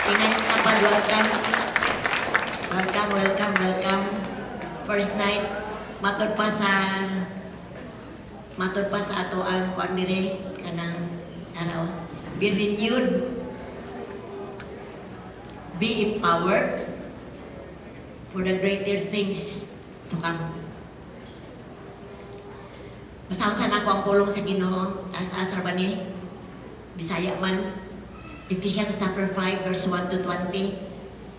Ingat ka pa, welcome. Welcome, welcome, welcome. First night, matud pa sa ato ang kuan dire kanang araw. Be renewed. Be empowered for the greater things to come. Basahon sa nako ang pulong sa Ginoo, taas-taas ra ba ni? Bisaya man. Ephesians chapter 5 verse 1 to 20.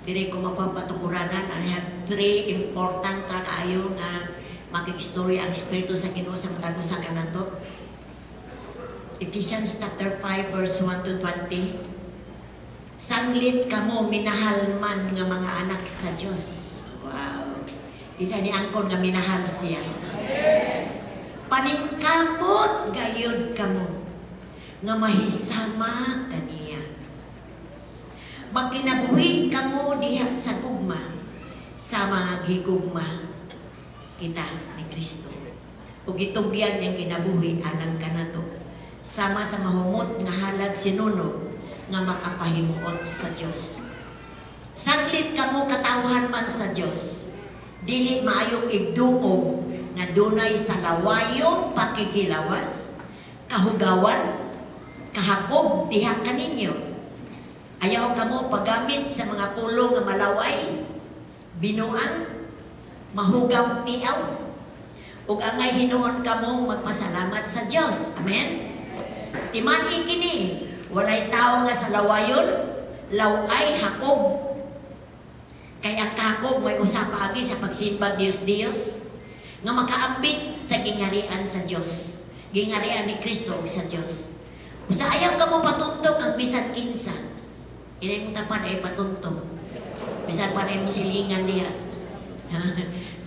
Dire ko makuha patukuranan. I have three important ka kaayo nga makikistorya ang Espiritu sa Ginoo sa matag usa kanato. Ephesians chapter 5 verse 1 to 20. Sanglit kamo minahalman nga mga anak sa Dios. Wow. Isa ni angkon nga minahal siya. Paningkamot gayud kamo nga mahisama kaniya. Magkinabuhi kamo diha sa gugma sa mga gigugma kita ni Kristo. Ug gitugyan ang kinabuhi alang kanato sama sa mahumot nga halad sinunog nga makapahimuot sa Dios. Sanglit kamo katawhan man sa Dios. Dili maayong igdungog nga dunay sa lawayong pakigilawas, kahugawan, kahakob diha kaninyo. Ayaw kamo paggamit sa mga pulong nga malaway, binuang, mahugaw tiaw, ug angay hinuon kamo magpasalamat sa Dios. Amen? Timan-i kini, walay tao nga sa lawayon, laway, hakob. Kay ang kahakob may usa paagi sa pagsimbag Dios Dios nga makaambit sa gingarian sa Dios. Gingarian ni Kristo ug sa Dios. Usa, ayaw kamo patuntok ang bisan kinsa. Inay mo tapan ay patuntok. Bisan pa na mo silingan diha.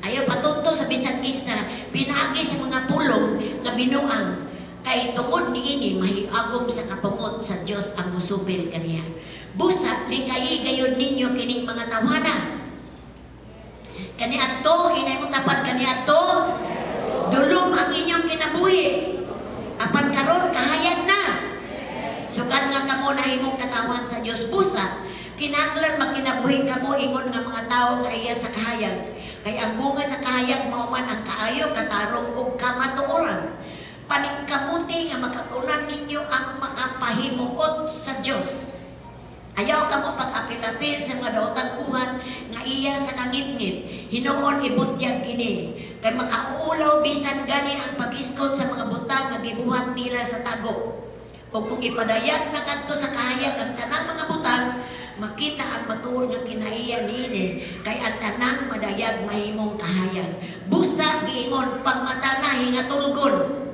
Ayaw patunto sa bisan kinsa pinaagi sa mga pulong nga binuang, kay tungod niini mahiagom sa kapungot sa Dios ang musupil kaniya. Busa likayi gayon ninyo kining mga tawhana. Kaniadto, inay mo tapat, kaniadto, dulom ang inyong kinabuhi. Apan karon kahayag na. Sukad nga kamo nahimong katawhan sa Dios, busa kinahanglan magkinabuhi kamo ingon nga mga tawo nga iya sa kahayag. Kay ang bunga sa kahayag mao man ang kaayo, katarong ug kamatuoran. Paningkamuti nga makatunan ninyo ang makapahimuot sa Dios. Ayaw kamo pag-apil-apil sa mga daotang buhat nga iya sa kangitngit. Hinuon ibutyag kini. Kay makauulaw bisan gani ang paghiskot sa mga butang nga gibuhat nila sa tago. O kung ipadayag na kadto sa kahayag ang tanang mga butang, makita ang matuod nga kinaiya niini, kay ang tanang madayag mahimong kahayag. Busa giingon, pagmata na hingatulgon.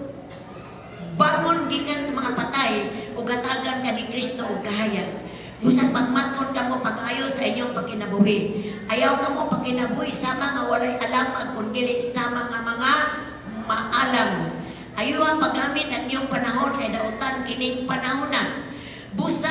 Bangon gikan sa mga patay ug hatagan ka ni Kristo og kahayag. Busa pagmaton kamo pag-ayo sa inyong pagkinabuhi. Ayaw kamo pagkinabuhi sama nga walay alam kun dili sama nga mga maalam. Ayaw ang paggamit ang inyong panahon kay dautan kining panahon na. Busa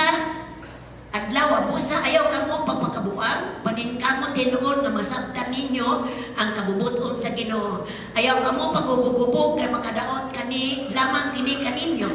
adlaw, busa ayaw kamo pagpakabuang, paningkamot hinuon nga masabtan ninyo ang kabubuton sa Ginoo. Ayaw kamo paghubog-hubog kay makadaot kani lamang kini kaninyo.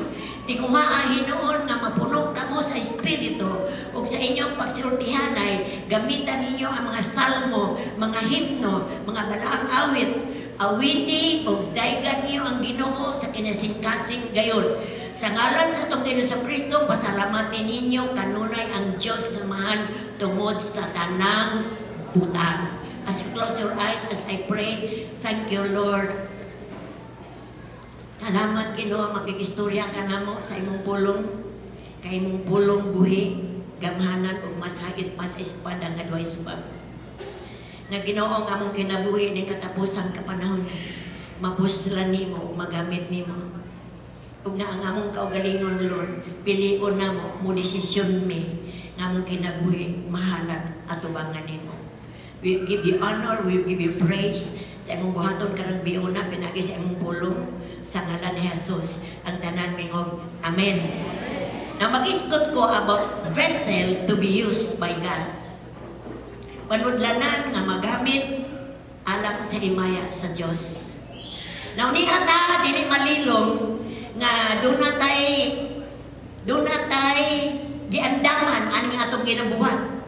Tinguha hinuon nga mapuno kamo sa Espiritu ug sa inyong pagsultihanay gamitan ninyo ang mga salmo, mga himno, mga balaang awit. Awiti ug daygan niyo ang Ginoo sa kinasingkasing gayon. Sa ngalan sa atong Ginoo Kristo, pasalamatin ninyo kanunay ang Dios nga Amahan tungod sa tanang butang. As you close your eyes as I pray, thank you, Lord. Salamat, Ginoo, makikistorya ka namo sa imong pulong. Kay imong pulong buhi, gamhanan ug masagit pa sa espada nga duhay subab. Nga Ginoo ang among kinabuhi ning katapusang kapanahon, mapuslan nimo ug magamit nimo. Ug nga ang among kaugalingon, Lord, pilion namo mo desisyon mi nga among kinabuhi mahalad atubangan nimo. We give you honor, we give you praise sa imong buhaton karong biuna pinagi sa imong pulong, sa ngalan ni Jesus. Ang tanan mingog, "Amen." Na mag-isgot ko about vessel to be used by God. Panudlanan nga magamit alang sa himaya sa Dios. Now niya ta dili malilom nga duna tay giandaman aning atong ginabuhat.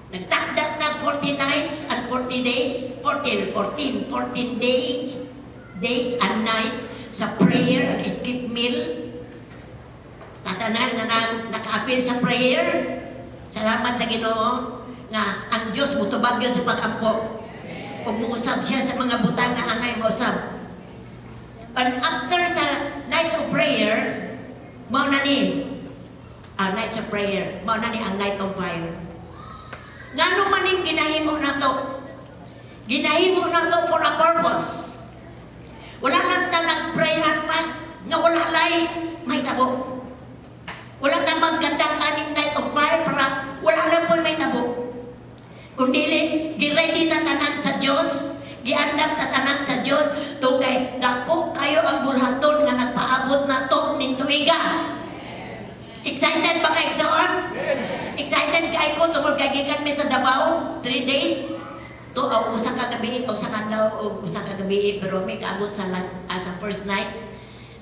Nagtakda tag 40 nights and 40 days, 14, 14, 14 days and night sa prayer and skip meal. Sa tanan nga nang nakaapil sa prayer, salamat sa Ginoo nga ang Dios mutubag yun sa pag-ampo. Ug muusab siya sa mga butang nga angay mausab. And after sa nights of prayer, mao na ni ang nights of prayer, mao na ni ang night of fire. Ngano man ning ginahimo nato? Ginahimo nato for a purpose. Wala lang ta nag-pray and fast nga wala lay mahitabo. Wala ta mag-conduct aning night of fire para wala lang po mahitabo. Kung dili, gi-ready ta tanan sa Dios, giandam ta tanan sa Dios, to kay dako kayo ang bulhaton nga nagpaabot nato ning tuiga. Excited ba kay igsoon? Excited kay ko tungod kay gikan mi sa Davao, 3 days. To aw usa ka gabi, usa ka adlaw ug usa ka gabi, pero may kaabot sa last sa first night.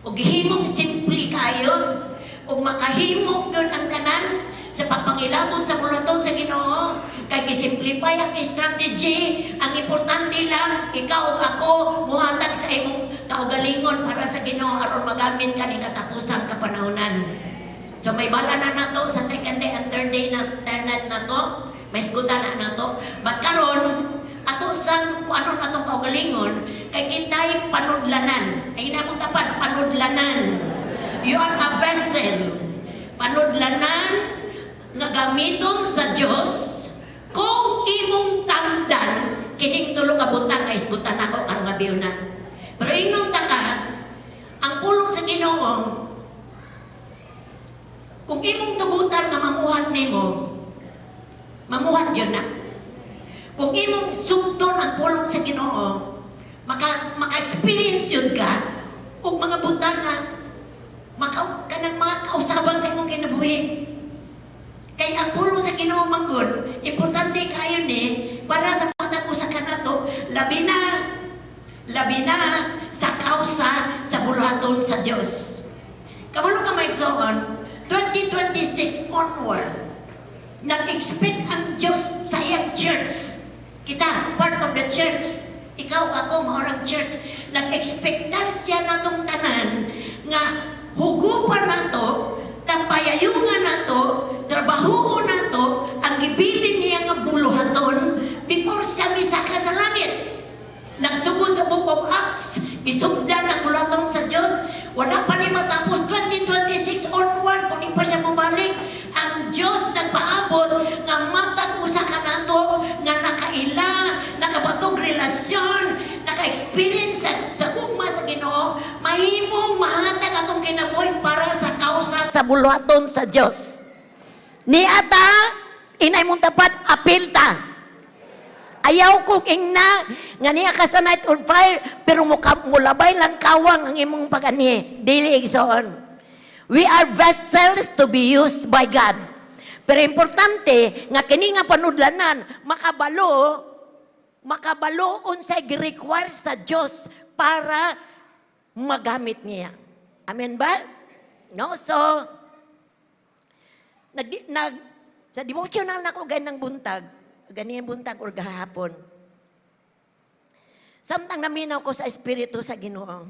Ug gihimong simple kayo ug makahimo gyud ang tanan sa pagpangilabot sa buluhaton sa Ginoo kay gisimplify ang strategy. Ang importante lang, ikaw ug ako muhatag sa imong kaugalingon para sa Ginoo aron magamit kaning katapusang kapanahonan. So may bala na nato sa second day and third day na third night na to, may isgutan na nato. But karon ato sang kung ano natong kaugalingon kay kita'y panudlanan. Ay inamong tapat, panudlanan. You are a vessel. Panudlanan nga gamiton sa Dios kung imong tamdan kining tulo ka butang nga isgutan nako karong gabi na. Pero ingnon ta ka, ang pulong sa Ginoo, kung imong tugutan nga mamuhat nimo, mamuhat yun na. Kung imong sugton ang pulong sa Ginoo, maka-experience yun ka og mga butang nga maka kanang mga kausaban sa imong kinabuhi. Kay ang pulong sa Ginoo manggod, importante kayo ni para sa matag usa ka nato, labi na sa kausa sa buluhaton sa Dios. Kabalo ka, maigsoon, 2026 onward, nag-expect ang Diyos sa iyang church. Kita, part of the church. Ikaw, ako, maurang church. Nag-expectar siya natong tanan nga hugupan nato, tampayayungan nato, trabahuon nato, ang gibilin niya nga buluhaton before siya misaka sa langit. Nagsugod sa Book of Acts, gisugdan ang buluhaton sa Diyos. Wala pa ni matapos 2026 onward, kung di pa siya mabalik, ang Diyos nagpaabot nga matag usa ka nato nga nakaila, nakabatog relasyon, naka-experience sa gugma sa Ginoo, mahimong mahatag atong kinabuhi para sa kausa sa buluhaton sa Diyos. Ni ata, inay mong tapat, apil ta. Ayaw kong ingna nga niya ka sa night on fire pero mulabay lang kawang ang imong pag-anhi. Dili, igsoon. We are vessels to be used by God. Pero importante nga kini nga panudlanan makabalo makabalo unsay gi-require sa Dios para magamit niya. Amen ba? No? So nag, nag sa devotional nako ganang buntag, ganing buntag or gahapon. Samtang naminaw ko sa espiritu sa Ginoo.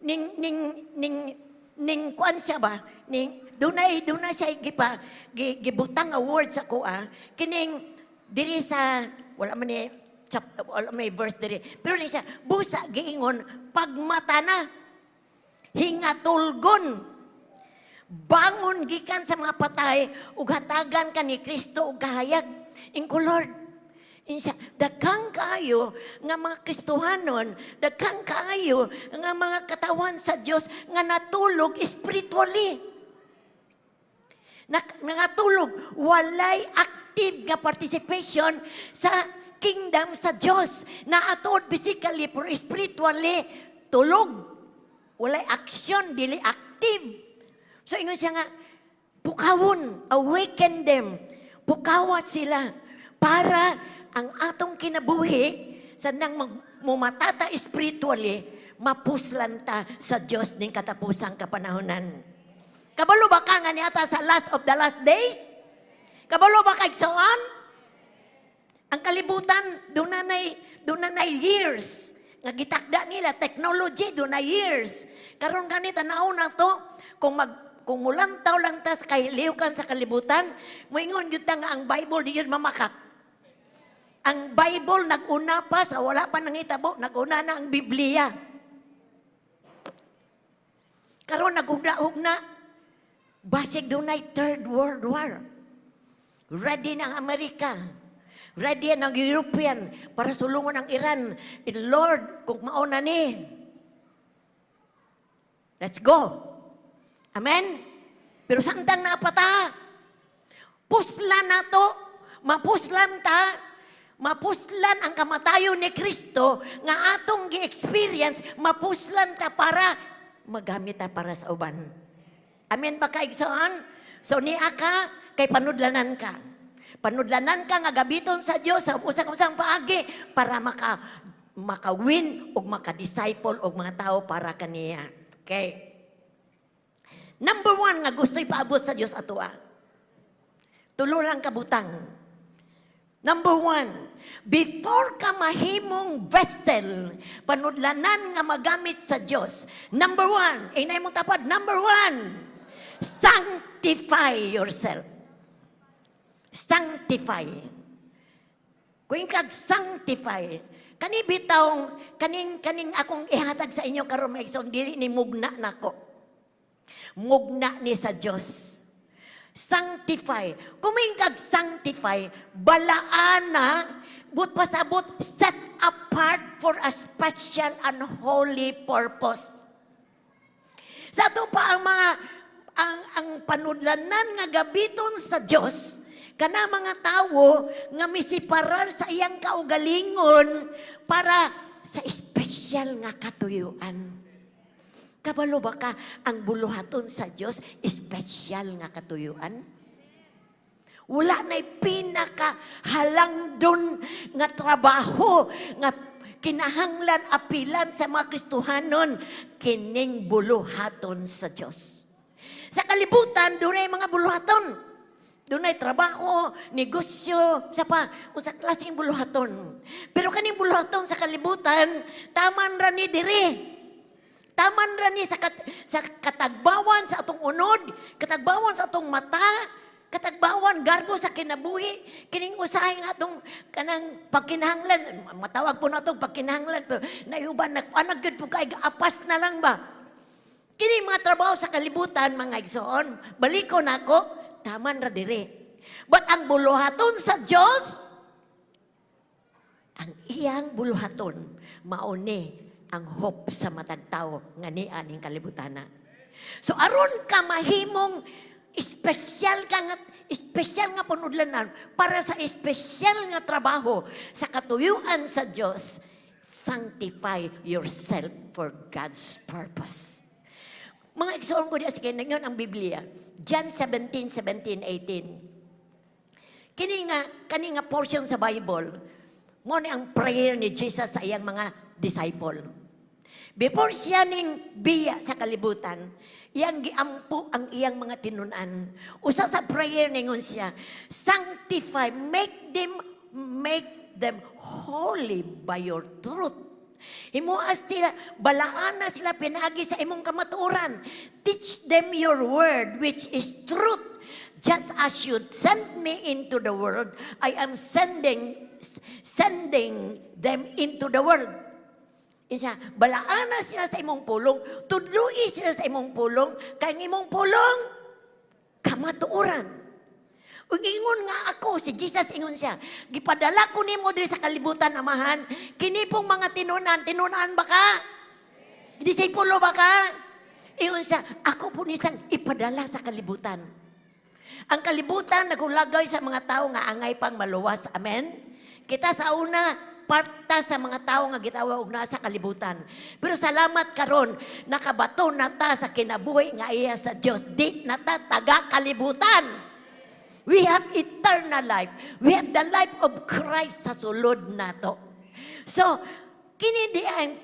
Ning kuan siya ba? Ning dunay siya gibutang nga words sa kuha kining diri sa wala man ni wala may verse diri. Pero ni siya busa giingon pagmata na, hingatulgon, bangon gikan sa mga patay ug hatagan ka ni Kristo og kahayag. Ingko, "Lord," insa, daghang kaayo nga mga Kristohanon, daghang kaayo nga mga katawan sa Dios nga natulog spiritually. Nangatulog, walay active nga participation sa kingdom sa Dios. Naatuod physically pero spiritually tulog. Walay action, dili active. So ingon siya nga, pukawon, awaken them. Pukawa sila para ang atong kinabuhi sa nang mumatata spiritually, Mapuslan ta sa Dios ning katapusang kapanahonan. Kabalo ba ka nga naa ta sa last of the last days? Kabalo ba ka, igsoon? Ang kalibutan, doon na years nga gitakda nila, technology, doon na years. Karon gani, tanaw na to, kung mulantaw lang ta sa kahiliwkan sa kalibutan, moingon gyud ta nga ang Bible di yun mamakak. Ang Bible nag-una pa sa wala pa nangitabo, nag-una na ang Biblia. Karon nagugna-ugna, basig dunay Third World War. Ready na ang Amerika. Ready na ang European para sulungon ang Iran. Eh, Lord, kung mauna ni, let's go. Amen? Pero samtang naa pa ta, puslan na to, mapuslan ta, mapuslan ang kamatayon ni Kristo nga atong gi-experience, mapuslan ta para magamit ta para sa uban. Amen ba, kaigsoon? So niya ka, kay panudlanan ka. Panudlanan ka nga gamiton sa Dios sa usang-usang paagi para maka-win ug maka-disciple og mga tao para kaniya. Okay. Number one nga gusto ipaabot sa Dios atoa. Tulo lang kabutang. Number one, before ka mahimong vessel, panudlanan nga magamit sa Dios. Number one, inay mo tapad, number one, sanctify yourself. Sanctify. Kung kag sanctify, kani bitawng kaning akong ihatag sa inyo karon, mga igsoon, dili ni mugna nako. Mugna ni sa Dios. Sanctify. Kung kag sanctify, balaana, but pasabot, set apart for a special and holy purpose. Sa ato pa ang mga ang panudlanan nga gamiton sa Dios kana mga tawo nga misiparar sa iyang kaugalingon para sa espesyal nga katuyuan. Kabalo ba ka ang buluhaton sa Dios espesyal nga katuyuan? Wala na'y pinaka halangdon nga trabaho nga kinahanglan apilan sa mga Kristohanon kining buluhaton sa Dios. Sa kalibutan, dunay mga buluhaton. Dunay trabaho, negosyo, sa pa, unsa klaseng buluhaton. Pero kaning buluhaton sa kalibutan, taman ra ni diri. Taman ra ni sa katagbawan sa atong unod, katagbawan sa atong mata, katagbawan garbo sa kinabuhi, kining usahay nga atong kanang pagkinahanglan, matawag po na atong pagkinahanglan, pero naiuban nag gyud po kay apas na lang ba. Kini mga trabaho sa kalibutan, mga igsoon, baliko nako, taman ra diri. But ang buluhaton sa Dios, ang iyang buluhaton, mauni ang hope sa matag tawo nga niya ning kalibutana. So aron ka mahimong espesyal nga panudlanan para sa espesyal nga trabaho sa katuyuan sa Dios, sanctify yourself for God's purpose. Mga igsoon ko diya, sige, ngayon ang Biblia. John 17, 17, 18. Kini nga portion sa Bible, mo ni ang prayer ni Jesus sa iyang mga disciple. Before siya ning biya sa kalibutan, iyang giampo ang iyang mga tinunan. Usa sa prayer ningon siya, "Sanctify, make them holy by your truth." Himoa sila, balaan na sila pinaagi sa imong kamatuoran. "Teach them your word, which is truth. Just as you sent me into the world, I am sending them into the world." Isa, balaan na sila sa imong pulong, tudloi sila sa imong pulong, kay ang imong pulong, kamatuoran. Ug ingon nga ako, si Jesus ingon siya, "Gipadala ko nimo diri sa kalibutan, Amahan, kini pong mga tinunan." Tinunan ba ka? Disipulo ba ka? Ingon siya, "Ako po nisang ipadala sa kalibutan." Ang kalibutan nagulagay sa mga tao nga angay pang maluwas. Amen? Kita sa una, parta sa mga tao nga gitawag og nasa kalibutan. Pero salamat karon nakabato na ta sa kinabuhi nga iya sa Dios. Di na ta taga kalibutan. We have eternal life. We have the life of Christ sa sulod nato. So, kini di ang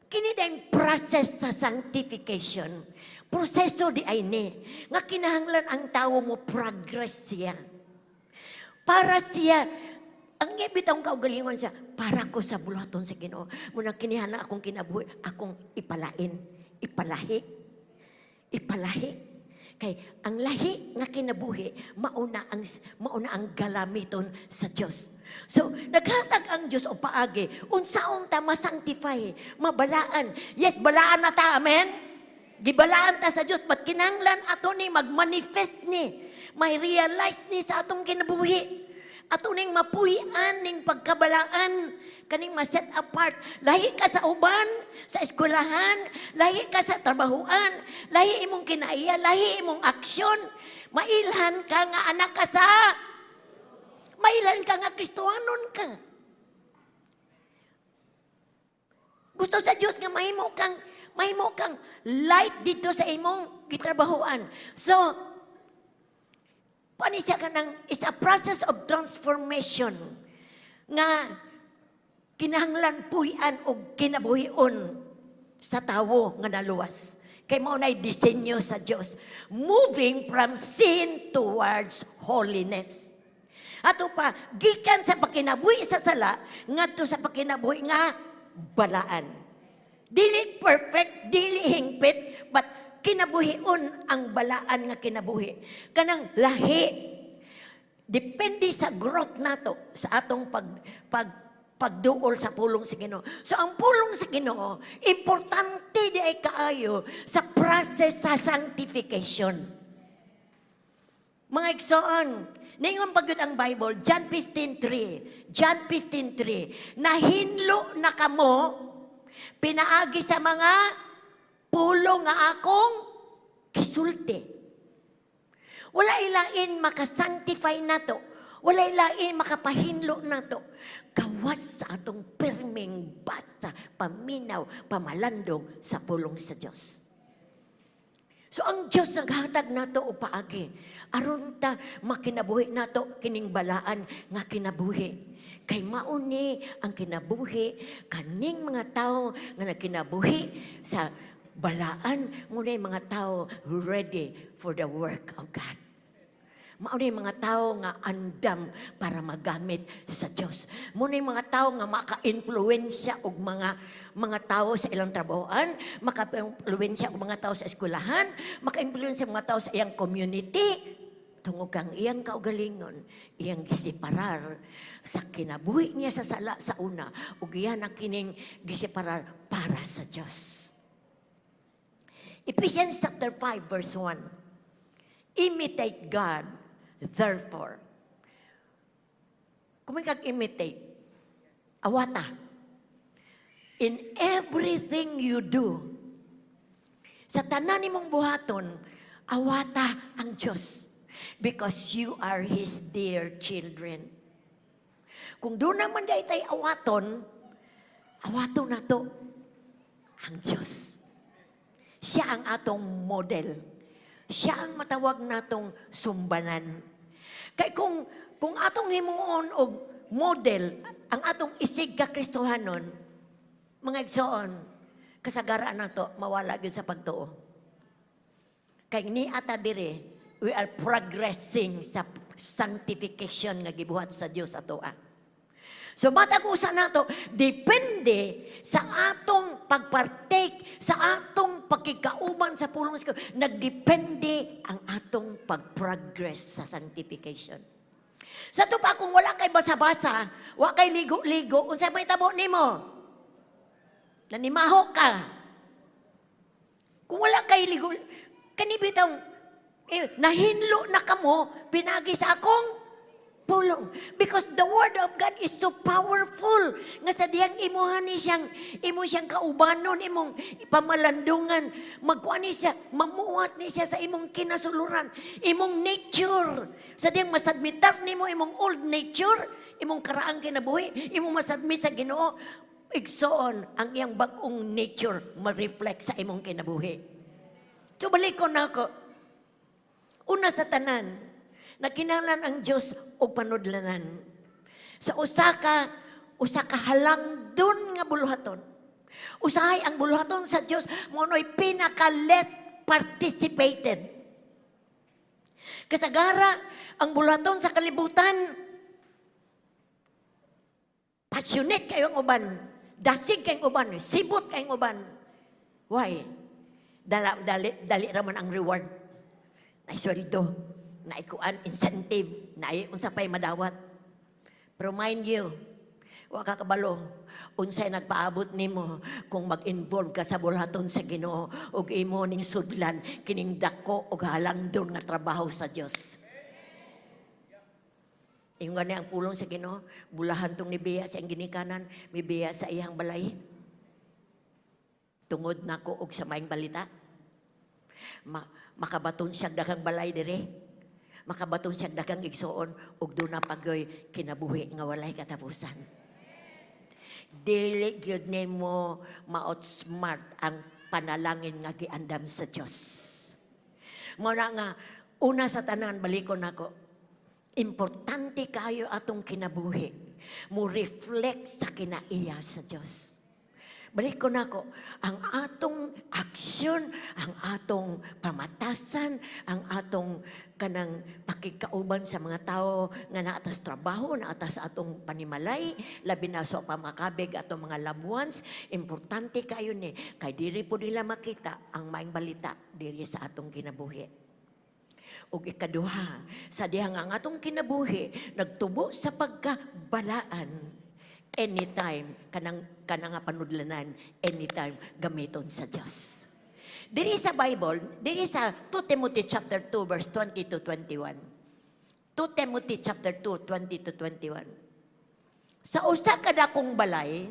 Kini ding process sa sanctification. Proseso diay ni nga kinahanglan ang tawo mo progress siya. Para siya ang bitawng kaugalingon siya, para ko sa buluhaton sa Ginoo. Muna kinahanglan akong kinabuhi, akong ipalain, ipalahi, ipalahi. Kay ang lahi nga kinabuhi, mauna ang galamiton sa Dios. So, naghatag ang Dios og paagi unsaon ta ma-sanctify, mabalaan. Yes, balaan na ta, amen? Gibalaan ta sa Dios, but kinahanglan ato ni magmanifest ni, may realize ni sa atong kinabuhi. Ato ning mapuy-an ning pagkabalaan, kaning ma-set apart. Lahi ka sa uban, sa eskwelahan, lahi ka sa trabahuan, lahi imong kinaiya, lahi imong aksyon. Mailhan ka nga anak ka sa mailhan ka nga Kristohanon ka. Gusto sa Dios nga mahimo kang light dito sa imong gitrabahoan. So, paano siya ka ng, it's a process of transformation nga kinahanglan puy-an og kinabuhion sa tawo nga naluwas. Kay mao na'y disenyo sa Dios. Moving from sin towards holiness. Ato pa, gikan sa pakinabuhi sa sala, ngadto sa pakinabuhi nga balaan. Dili perfect, dili hingpit, but kinabuhion ang balaan nga kinabuhi. Kanang lahi. Depende sa growth nato sa atong pagduol sa pulong sa Ginoo. So ang pulong sa Ginoo, importante diay kaayo sa process sa sanctification. Mga igsoon, ningon pa gyud ang Bible, John 15:3. John 15:3. Nahinlo na kamo pinaagi sa mga pulong nga akong gisulti. Wala ilain makasanctify nato. Wala ilain makapahinlo nato. Gawas sa atong pirming basa, paminaw, pamalandong sa pulong sa Dios. So ang Dios naghatag nato og paagi aron ta makinabuhi nato kining balaan nga kinabuhi. Kay mauni ang kinabuhi kaning mga tao nga nagkinabuhi sa balaan muna yung mga tao ready for the work of God. Mao yung mga tao nga andam para magamit sa Dios. Muna yung mga tao nga maka-impluwensya og mga tao sa ilang trabahoan, maka-impluwensya og mga tao sa eskwelahan, maka-impluwensya og mga tao sa iyang community. Tungod kang iyang kaugalingon, iyang giseparar sa kinabuhi niya sa sala sa una, ug iyan ang kining giseparar para sa Dios. Ephesians chapter 5 verse 1. Imitate God, therefore. Kung may kag imitate, awata. In everything you do, sa tanan nimong buhaton, awata ang Diyos. Because you are His dear children. Kung duna man diay tay awaton, awaton nato ang Diyos. Siya ang atong model. Siya ang matawag natong sumbanan. Kay kung atong himuon og model ang atong isig ka Kristohanon, mga igsoon, kasagaraan nato mawala gyud sa pagtuo. Kay ni ata dire, we are progressing sa sanctification nga gibuhat sa Dios atoa. So matag usa nato, depende sa atong pagpartake, sa atong pagkikauban sa pulong sa Ginoo, nagdepende ang atong pag-progress sa sanctification. Sa ato pa, kung wala kay basa-basa, wa kay ligo-ligo, unsa may tabo nimo? Nanimaho ka. Kung wala kay ligo, kani bitong eh, nahinlo na kamo, pinaagi sa akong pulong. Because the word of God is so powerful. Nga sa diyang imuha ni siyang, imo siyang kaubanon, imong pamalandungan. Magkuha ni siya, mamuhat ni siya sa imong kinasuluran, imong nature. Sa diyang masubmitar nimo imong old nature, imong karaang kinabuhi, imong masubmit sa Ginoo, igsoon ang iyang bag-ong nature ma-reflect sa imong kinabuhi. So balik ko na ako. Una sa tanan, nagkinahanglan ang Dios og panudlanan. Sa usa ka halangdon nga buluhaton. Usahay ang buluhaton sa Dios mao no'y pinaka less participated. Kasagara ang buluhaton sa kalibutan, passionate kayong uban, dasig kayong uban, sibot kayong uban. Why? Dala, dali, dali raman ang reward. Naay sweldo, naay kuan, incentive, naay unsa pa'y madawat. Pero mind you, wa ka kabalo unsay nagpaabot nimo kung mag-involve ka sa buluhaton sa Ginoo ug imo ning sudlan kining dako ug halangdon nga trabaho sa Dios. Ingon gani ang pulong sa Ginoo, bulahan tong nibiya sa iyang ginikanan, mibiya sa iyang balay. Tungod nako og sa maayong balita. Makabaton siya daghang balay dire. Makabaton siya daghang igsuon ug duna pa gyoy kinabuhi nga walay katapusan. Dili gyud nimo ma-outsmart ang panalangin nga giandam sa Dios. Mao na nga una sa tanan, balikon nako. Importante kayo atong kinabuhi. Mo reflect sa kinaiya sa Dios. Balik ko nako, ang atong aksyon, ang atong pamatasan, ang atong kanang pakigkauban sa mga tao nga naa ta sa trabaho, naa ta sa atong panimalay, labi na sa pamakabig atong mga loved ones, importante kayo ni, kay diri po nila makita ang maayong balita diri sa atong kinabuhi. Ug ikaduha, sa dihang ang atong kinabuhi nagtubo sa pagkabalaan, anytime kanang kanang nga panudlanan, anytime gamiton sa Dios. Diri sa Bible, diri sa 2 Timothy chapter 2 verse 20 to 21. 2 Timothy chapter 2, 20 to 21. Sa usa ka dakong balay,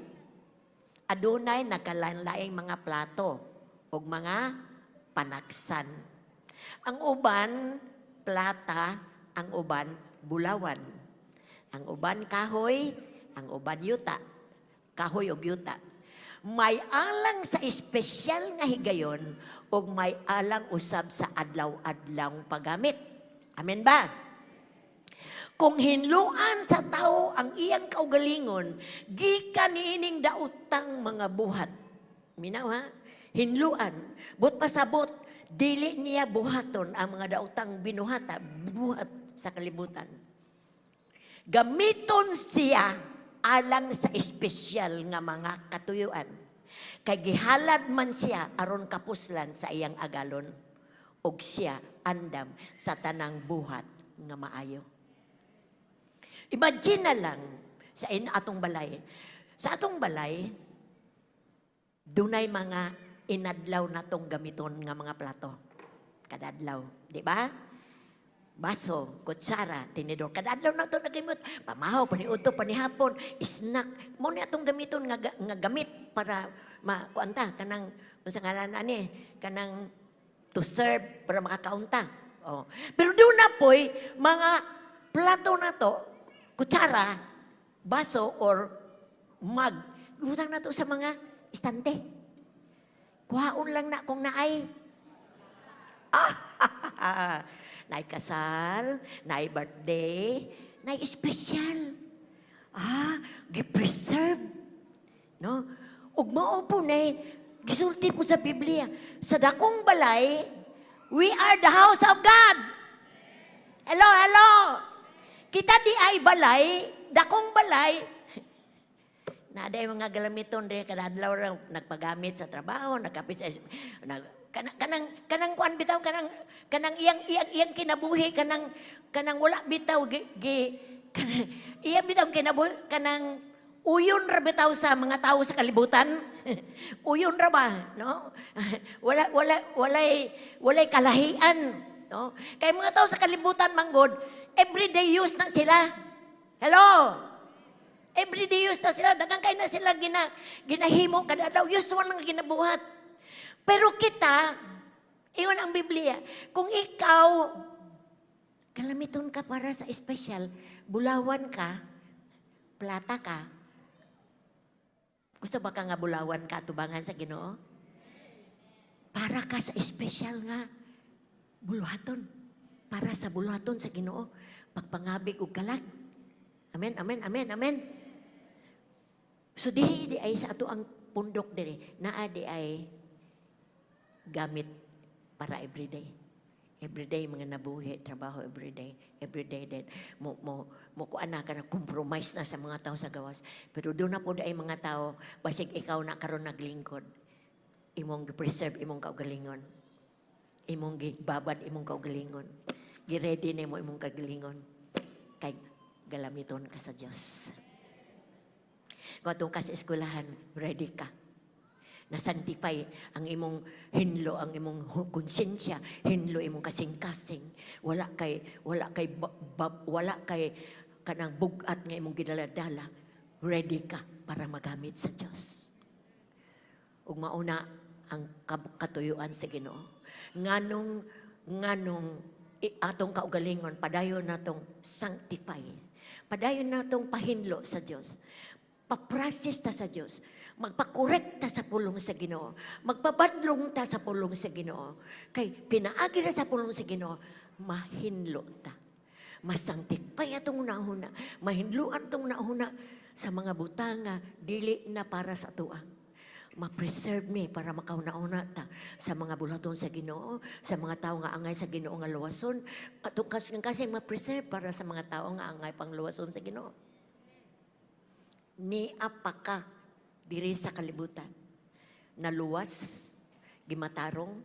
adunay nagkalain-laing mga plato ug mga panaksan. Ang uban plata, ang uban bulawan. Ang uban kahoy, ang uban yuta. Kahoy ug yuta. May alang sa espesyal nga higayon ug may alang usab sa adlaw-adlaw paggamit. Amen ba? Kung hinluan sa tao ang iyang kaugalingon, gikan niining daotang mga buhat. Minaw ha? Hinluan. Buot pasabot, dili niya buhaton ang mga daotang binuhata, buhat sa kalibutan. Gamiton siya alang sa espesyal nga mga katuyuan. Kay gihalad man siya aron kapuslan sa iyang agalon ug siya andam sa tanang buhat nga maayo. Imagine na lang sa in atong balay. Sa atong balay, dunay mga inadlaw natong gamiton nga mga plato. Kadadlaw, di ba? Baso, kutsara, tinidor. Kadadlaw na to nagamit. Pamahaw, paniudto, panihapon, snack. Mao ni atong gamiton nga gamit para makuanta kanang unsa ngalan ani, kanang to serve para makakaunta. Oh. Pero duna poy mga plato na to, kutsara, baso or mug. Butang na to sa mga istante. Kuhaon lang na kung naay. Ah, naay kasal, naay birthday, naay espesyal. Ah, gi-preserve. No? Ug mao po na gisulti po sa Biblia. Sa dakong balay, we are the house of God. Hello, hello. Kita di ay balay, dakong balay. Naa mga galamiton diri kada adlaw ra nagpagamit sa trabaho, nagkapit sa nag, kanang kanang kuan bitaw, kanang kanang iyang iyang iyang kinabuhi, kanang kanang wala bitaw gi, gi kanang, iyang bitaw kinabuhi, kanang uyon ra bitaw sa mga tao sa kalibutan. Uyon ra ba, no? Wala wala walay walay kalahian, no? Kay mga tao sa kalibutan manggod, everyday use na sila. Hello? Everyday use na sila. Daghang kay na sila ginahimo kada adlaw. Usual lang ginabuhat. Pero kita, ingon ang Biblia, kung ikaw, galamiton ka para sa espesyal, bulawan ka, plata ka, gusto ba ka nga bulawan ka atubangan sa Ginoo? Para ka sa espesyal nga buluhaton. Para sa buluhaton sa Ginoo, pagpangabig og kalag. Amen, amen, amen, amen. So di ay sa ato ang pundok diri naa di ay gamit para everyday. Everyday mga nabuhi, trabaho everyday, everyday din. Mo kuan na ka na, compromise na sa mga tao sa gawas. Pero duna pod ay mga tao, basig ikaw na karon naglingkod. Imong gi-preserve imong kaugalingon. Imong gibabad imong kaugalingon. Gi-ready nimo imong kaugalingon. Kay galamiton ka sa Dios. Kung atong ka sa eskwelahan, ready ka. Na-sanctify ang imong hinlo, ang imong konsensya, hinlo imong kasing-kasing. Wala kay kanang bugat nga imong gidala-dala. Ready ka para magamit sa Dios. Ug mauna ang katuyuan sa Ginoo. Nganong atong kaugalingon padayon natong sanctify. Padayon natong pahinlo sa Dios. Pa-process ta sa Dios. Magpa-correct ta sa pulong sa Ginoo. Magpabadlong ta sa pulong sa Ginoo. Kay pinaagi ra sa pulong sa Ginoo, mahinlo ta. Masanctify atong hunahuna. Mahinluan atong hunahuna sa mga butanga dili na para sa atoa. Ma-preserve mi para makahuna-huna ta sa mga buluhaton sa Ginoo, sa mga tao nga angay sa Ginoo nga luwason. Atong kasi ma-preserve para sa mga tao nga angay pang luwason sa Ginoo. Nia pa ka diri sa kalibutan. Naluwas, gimatarong,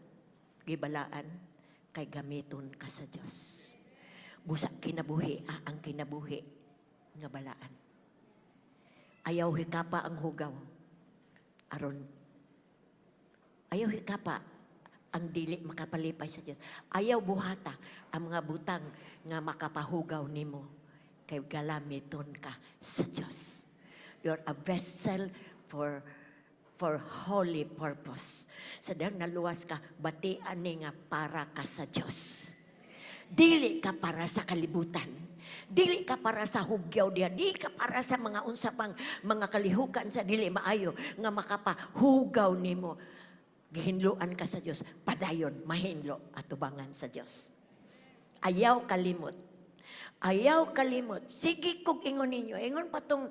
gibalaan, kay gamiton ka sa Dios. Busa kinabuhi, ang kinabuhi nga balaan. Ayaw hikapa ang hugaw. Aron, ayaw hikapa ang dili makapalipay sa Dios. Ayaw buhata ang mga butang nga makapahugaw nimo kay galamiton ka sa Dios. You're a vessel for holy purpose. Sa dihang naluwas ka, batian ni nga para ka sa Dios. Dili ka para sa kalibutan. Dili ka para sa hugyaw diha. Dili ka para sa mga unsa pang mga kalihukan sa dili maayo nga makapahugaw nimo. Gihinluan ka sa Dios. Padayon mahinlo atubangan sa Dios. Ayaw kalimot. Ayaw kalimot. Sige kog ingon ninyo. Ingon pa tong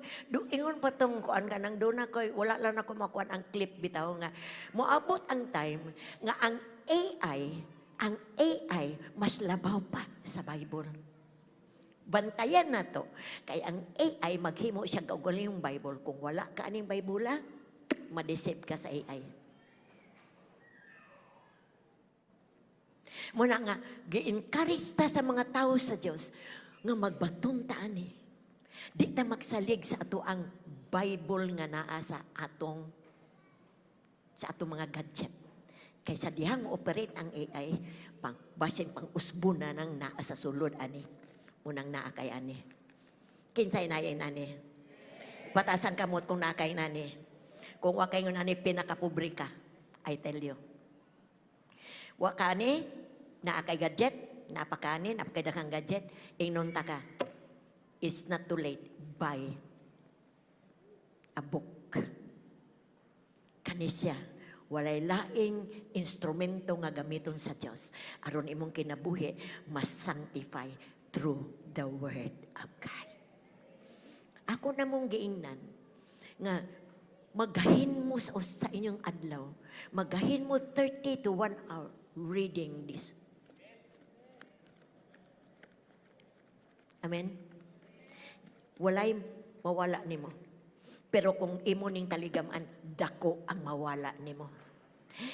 kuan ka nang duna koy wala lang ako makuan ang clip bitaw nga moabot ang time nga ang AI mas labaw pa sa Bible. Bantayan na to. Kay ang AI maghimo siya kaugalingong Bible. Kung wala ka aning Bible, ma-deceive ka sa AI. Muna nga, gi-encourage ta sa mga tao sa Dios nga magbaton ta ani. Di ta magsalig sa ato ang Bible nga naa sa atong mga gadget. Kay sa dihang mo operate ang AI, pang basin pang usbo na nang naa sa sulod ani. Unang naa kay ani. Kinsay naay nani? Pataas ang kamot kung naa kay nani. Kung wa kay nani, pinakapobre ka. I tell you. Wa ka ani, naa kay gadget, naa pa ka ani, naa pa kay daghang gadget, ingnon ta ka. It's not too late. Buy a book. Kani siya, walay laing instrumento nga gamiton sa Dios aron imong kinabuhi mas sanctify through the word of God. Ako na mong giingnan nga magahin mo sa inyong adlaw, magahin mo 30 to 1 hour reading this. Amen? Walay mawala nimo. Pero kung imo ning taligaman, dako ang mawala nimo.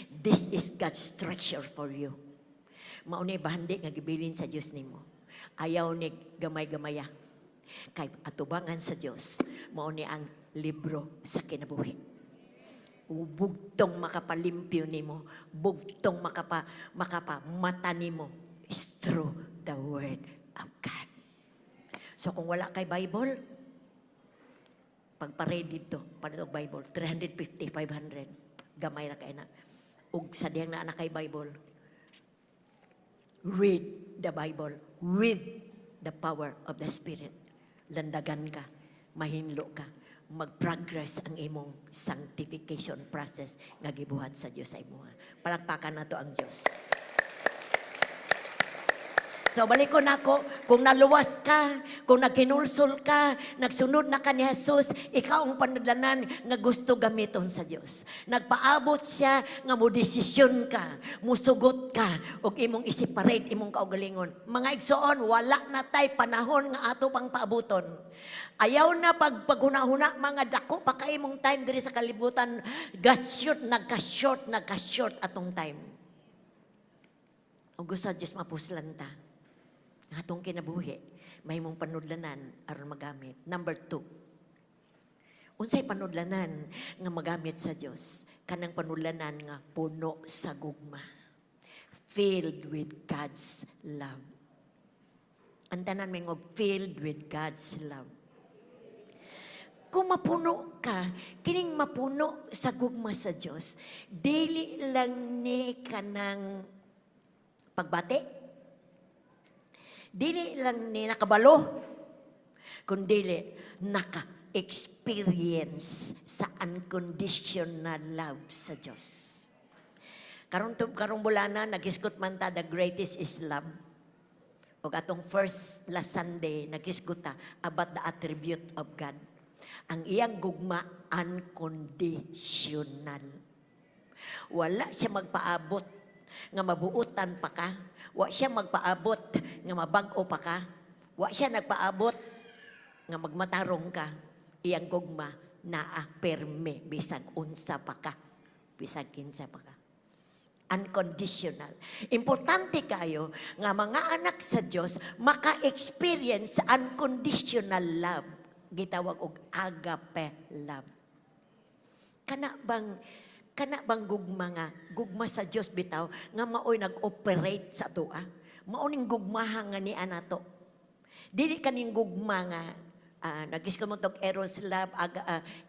This is God's treasure for you. Maunay bahandi nga gibilin sa Dios nimo. Ayaw ni gamay-gamaya. Kay atubangan sa Dios, mao ni ang libro sa kinabuhi. Bugtong makapalimpyo nimo, bugtong makapa mata nimo is through the word of God. So kung wala kay Bible, pagpare dito, para og Bible, 350, 500, gamay ra kay na. Ug sa dihang naa na kay Bible, read the Bible with the power of the Spirit. Landagan ka, mahinlo ka, mag-progress ang imong sanctification process nga gibuhat sa Dios sa imuha. Palakpakan nato ang Dios. So balik ko nako, kung naluwas ka, kung naghinulsol ka, nagsunod na ka ni Jesus, ikaw ang panudlanan nga gusto gamiton sa Dios. Nagpaabot siya nga mo desisyon ka, musugot ka, ug imong i-separate imong kaugalingon. Mga igsoon, wala na tay panahon nga ato pang paabuton. Ayaw na pag paghuna-huna, mga dako pa kay imong time diri sa kalibutan, ga-short, nagka-short, nagka-short atong time. Ug gusto sa Diyos mapuslan ta. Ang atong kinabuhi, mahimong panudlanan aron magamit. Number two, unsay panudlanan nga magamit sa Dios? Kanang panudlanan nga puno sa gugma. Filled with God's love. Ang tanan may filled with God's love. Kung mapuno ka, kining mapuno sa gugma sa Dios, dili lang ni kanang pagbati. Dili lang ni nakabalo, kundi naka-experience sa unconditional love sa Diyos. Karong karong bulana naghisgot man ta, "The greatest is love." Ug atong first last Sunday, naghisgot ta about the attribute of God. Ang iyang gugma, unconditional. Wala siya magpaabot nga mabuutan pa ka. Wa siya magpaabot nga mabag-o pa ka. Wa siya nagpaabot nga magmatarong ka. Iyang gugma naa perme bisag unsa pa ka. Bisag kinsa pa ka. Unconditional. Importante kayo nga mga anak sa Dios maka-experience sa unconditional love. Gitawag og agape love. Kana bang gugma nga gugma sa Dios bitaw nga maoy nag-operate sa atoa. Mao ning gugmaha nga ni anato. Dili kaning gugma nga nag-isko mo tog eros love,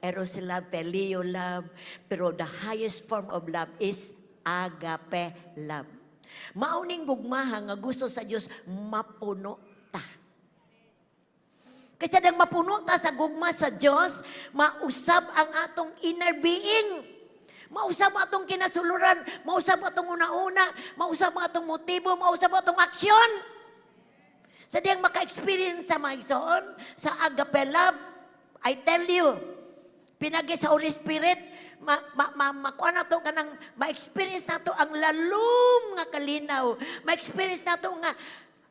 eros love, phileo love, pero the highest form of love is agape love. Mao ning gugmaha nga gusto sa Dios mapuno ta. Kasi nang mapuno ta sa gugma sa Dios, mausab ang atong inner being. Mausab ang atong kinasuluran, mausab ang atong una-una, mausab ang atong motibo, mausab ang atong aksyon. Sa diyang maka-experience sa mga igsoon, sa agape love, I tell you, pinagi sa Holy Spirit, ma, ma, ma, makuha na to kanang ma-experience na to ang lalom nga kalinaw. Ma-experience na to nga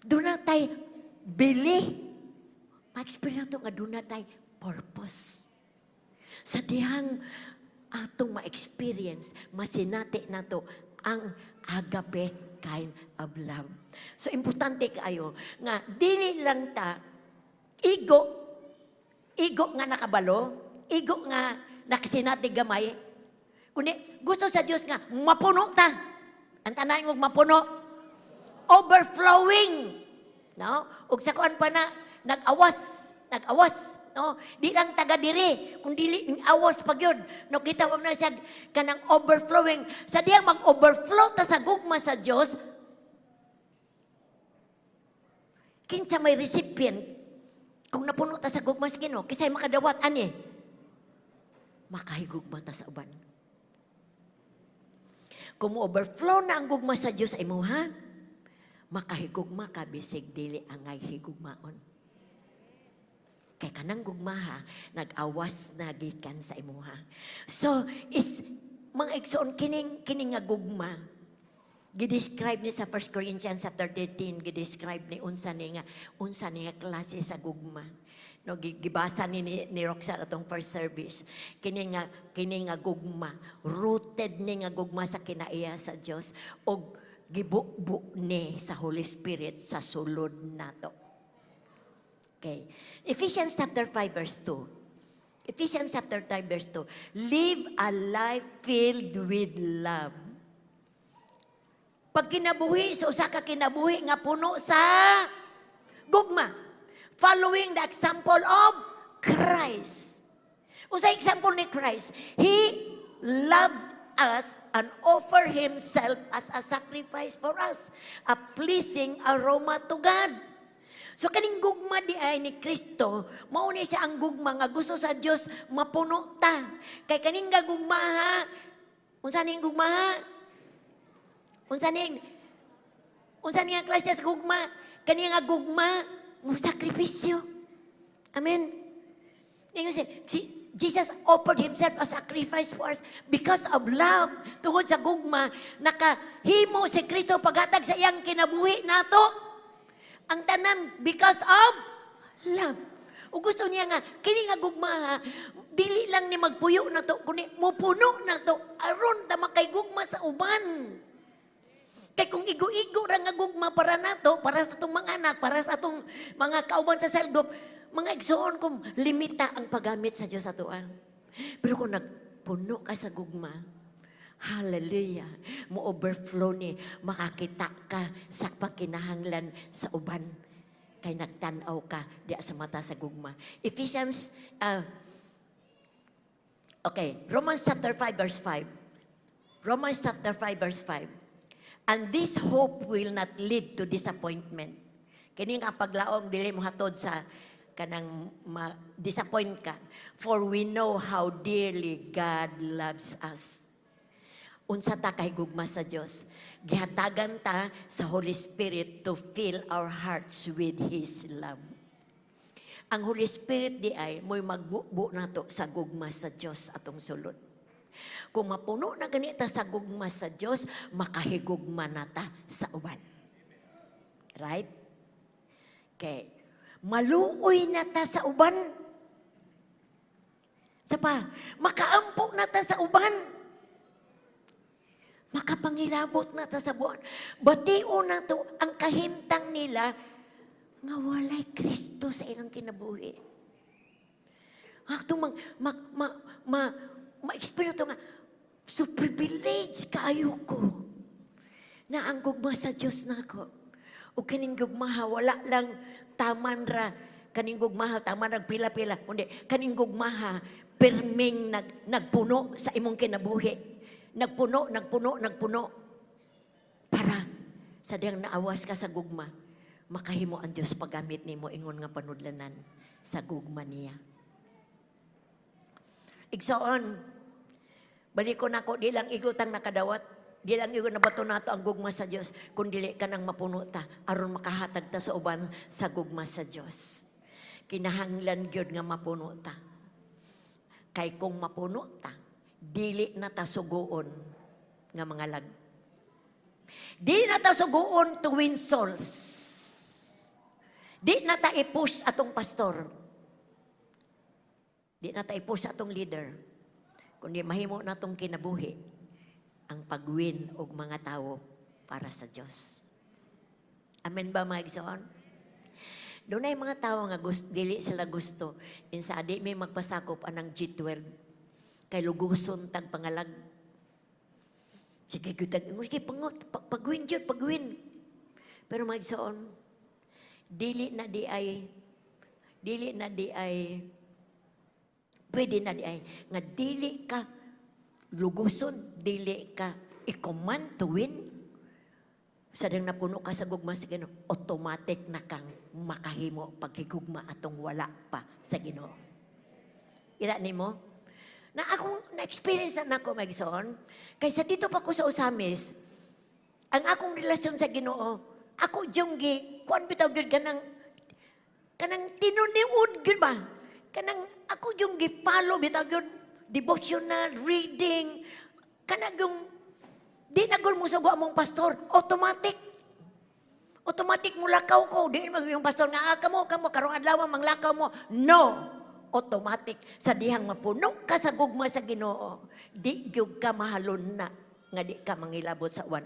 duna tay bili. Ma-experience na to nga duna tay purpose. Sa dihang atong ma-experience, masinati nato ang agape kind of love. So importante kaayo nga dili lang ta igo igo nga nakabalo, igo nga nakasinati gamay, kundi gusto sa Dios nga mapuno ta. Ang tanan og mapuno. Overflowing. No? Ug sa kuan pa na nag-awas, nag-awas, no? Di lang taga diri, kun dili awas pa gyud. No, kita wag na siya kanang overflowing. Sa diyang mag-overflow ta sa gugma sa Dios, kinsa may recipient kung napuno ta sa gugma sa Ginoo, kinsay makadawat ani? Makahigugma ta sa uban. Kung mo overflow na ang gugma sa Dios sa imo ha, makahigugma ka bisig dili angay higugmaon. Kay kanang gugmaha, nag-awas na gikan sa imuha. So, is mga igsoon, kining kining nga gugma gi-describe ni sa 1 Corinthians chapter 13, gi-describe ni unsa ni nga klase sa gugma. No, gibasa ni Roxanne atong first service. Kini nga gugma, rooted ni nga gugma sa kinaiya sa Dios og gibubo ni sa Holy Spirit sa sulod nato. Okay. Ephesians chapter 5 verse 2. Ephesians chapter 5 verse 2. Live a life filled with love. Pag kinabuhi sa usa ka kinabuhi nga puno sa gugma. Following the example of Christ. Unsa example ni Christ? He loved us and offered himself as a sacrifice for us, a pleasing aroma to God. So kaning gugma di ay ni Kristo, mao ni siya ang gugma nga gusto sa Dios mapuno ta. Kay kaning nga gugma ha, unsa ning gugma ha? Unsa ning nga klase sa gugma? Kani nga gugma mo sakripisyo. Amen. Ingon si Jesus offered himself a sacrifice for us because of love. Tungod sa gugma, nakahimo si Kristo paghatag sa iyang kinabuhi nato. Ang tanan because of love. O gusto niya nga, kini nga gugma ha, dili lang ni magpuyo na to, kundi mupuno na to, aron ta makahigugma sa uban. Kay kung igo-igo ra nga gugma para nato, para sa atong mga anak, para sa atong mga kauban sa cell group, mga igsoon, kung limita ang paggamit sa Diyos atoa. Pero kung nagpuno ka sa gugma, hallelujah, mo overflow ni, makakita ka sa pagkinahanglan sa uban. Kay nagtanaw ka diya sa mata sa gugma. Ephesians, okay, Romans chapter 5 verse 5. Romans chapter 5 verse 5. "And this hope will not lead to disappointment." Kini nga paglaom dili mo hatod sa kanang ma-disappoint ka. "For we know how dearly God loves us." Unsa ta kahigugma sa Dios? Gihatagan ta sa Holy Spirit to fill our hearts with His love. Ang Holy Spirit di ay mo'y magbubo nato sa gugma sa Dios atong sulod. Kung mapuno na ganita sa gugma sa Dios, makahigugma na ta sa uban. Right? Okay. Maluoy na ta sa uban. Sa pa, makaampo na ta sa uban. Makapangilabot na ta sa buwan. Bation na to ang kahimtang nila nga walay Kristo sa ilang kinabuhi. Atong mang, ma, ma, ma, ma-experience to nga, so privilege kaayo ko na ang gugma sa Diyos nako. O kining gugmaha, wala lang taman ra, kaning gugmaha, taman ra pila-pila, kundi kaning gugmaha, pirming nagpuno sa imong kinabuhi. Nagpuno, nagpuno, nagpuno. Para sa diyang naawas ka sa gugma, makahimo ang Diyos paggamit nimo ingon nga panudlanan sa gugma niya. Igsoon, baliko nako, di lang igutang nakadawat, di lang igo nabato nato ang gugma sa Dios, kun dili ka nang mapuno ta, aron makahatag ta sa uban sa gugma sa Dios. Kinahanglan gyud nga mapuno ta. Kay kung mapuno ta, dili na ta suguon nga mangalag. Di na ta suguon to win souls. Di na ta i-push atong pastor. Di na ta i-push atong leader. Kundi mahimo na tong kinabuhi ang pag-win og mga tao para sa Dios. Amen ba, mga igsoon? Dunay mga tao nga gusto, dili sila gusto insa di may magpasakop anang G12 kay luguson tag pangalag. Sige, gutag, sige, pangot, pag-win jud, pag-win. Pero mga igsoon, dili na di ay, pwede na di ay, nga dili ka luguson, dili ka i-command to win. Sa dang napuno ka sa gugma sa Ginoo, automatic na kang makahimo paghigugma atong wala pa sa Ginoo. Ila nimo? Na akong na-experience na nako, mga igsoon, kaysa dito pa ko sa Ozamiz, ang akong relasyon sa Ginoo, ako jung gi, kuan bitaw gyud kanang tinuniod gyud ba? Kanang ako yung gi-follow bitaw gyud devotional reading, kanang yung di na gud mo sugo among pastor, automatic. Automatic mo lakaw ko. Di mo yung pastor nga, ah, kamo, kamo, karong adlaw manglakaw mo. No! Automatic. Sa dihang mapuno ka sa gugma sa Ginoo, di gyud ka mahalon na nga di ka mangilabot sa uban.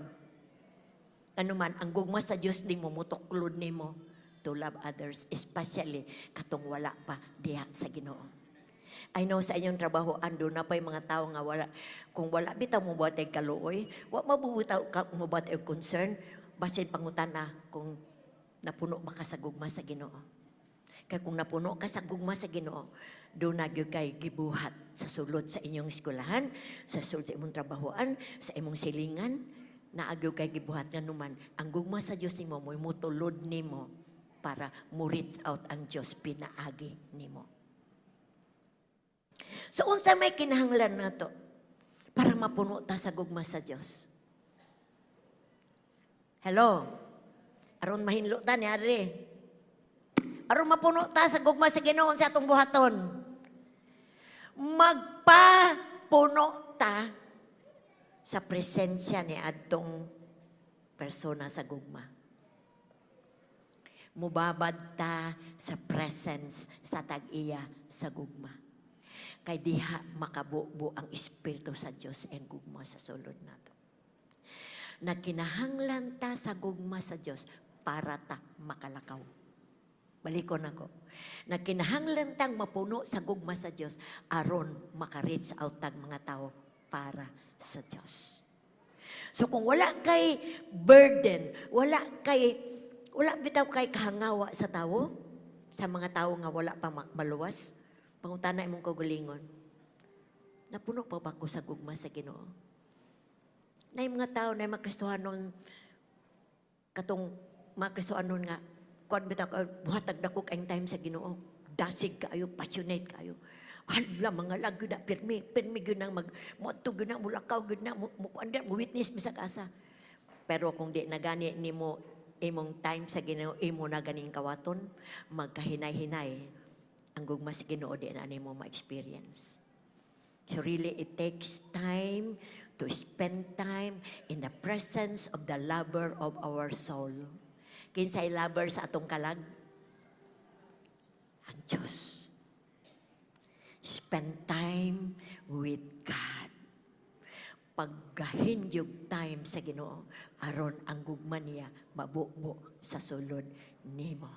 Ano man, ang gugma sa Dios nimo mutuklod nimo to love others, especially katong wala pa diha sa Ginoo. I know sa inyong trabaho, ando na pa'y mga tao nga wala. Kung wala bitaw mo buhat ay kaluoy, wa mabubutaw ka mo buhat ay concern, basin pangutana kung napuno ba ka sa gugma sa Ginoo. Kay kung napuno ka sa gugma sa Ginoo, do na gyud kay gibuhat sa sulod sa inyong eskwelahan, sa sulod sa imong trabahoan, sa imong silingan, naa gyud kay gibuhat nga numan ang gugma sa Dios nimo mo'y mutulod nimo para mo reach out ang Dios pinaagi nimo. So unsa may kinahanglan nato para mapuno ta sa gugma sa Dios? Hello. Aron mahinlo ta ni Ari. Aron mapuno ta sa gugma sa Ginoo sa atong buhaton. Magpapuno ta sa presensya ni adtong persona sa gugma. Mubabad ta sa presence sa tag-iya sa gugma. Kay diha makabubo ang Espiritu sa Dios ang gugma sa sulod nato. Nagkinahanglan ta sa gugma sa Dios para ta makalakaw. Balikon ako. Nagkinahanglan tang mapuno sa gugma sa Dios aron maka-reach out tag mga tao para sa Dios. So kung wala kay burden, wala bitaw kay kahangawa sa tao, sa mga tao nga wala pa maluwas, pangutana imong kaugalingon. Napuno pa ba ko sa gugma sa Ginoo? Na mga tao na mga Kristohanon, katong mga Kristohanon nga kuan bitaw ka, buhatag dako kayong time sa Ginoo. Dasig kaayo, passionate kaayo. Hala, mga lag gyud na pirmi, pirmi gyud nang mag moadto gyud na, mulakaw gyud na, mo kuan mo witness bisag asa. Pero kung di na gani nimo imong time sa Ginoo, imo na ganing kawaton, magkahinay-hinay ang gugma sa Ginoo di na nimo ma-experience. So really, it takes time to spend time in the presence of the lover of our soul. Kinsay lover sa atong kalag? Ang Diyos. Spend time with God. Paggahin yung time sa Ginoo, aron ang gugma niya mabubo sa sulod nimo.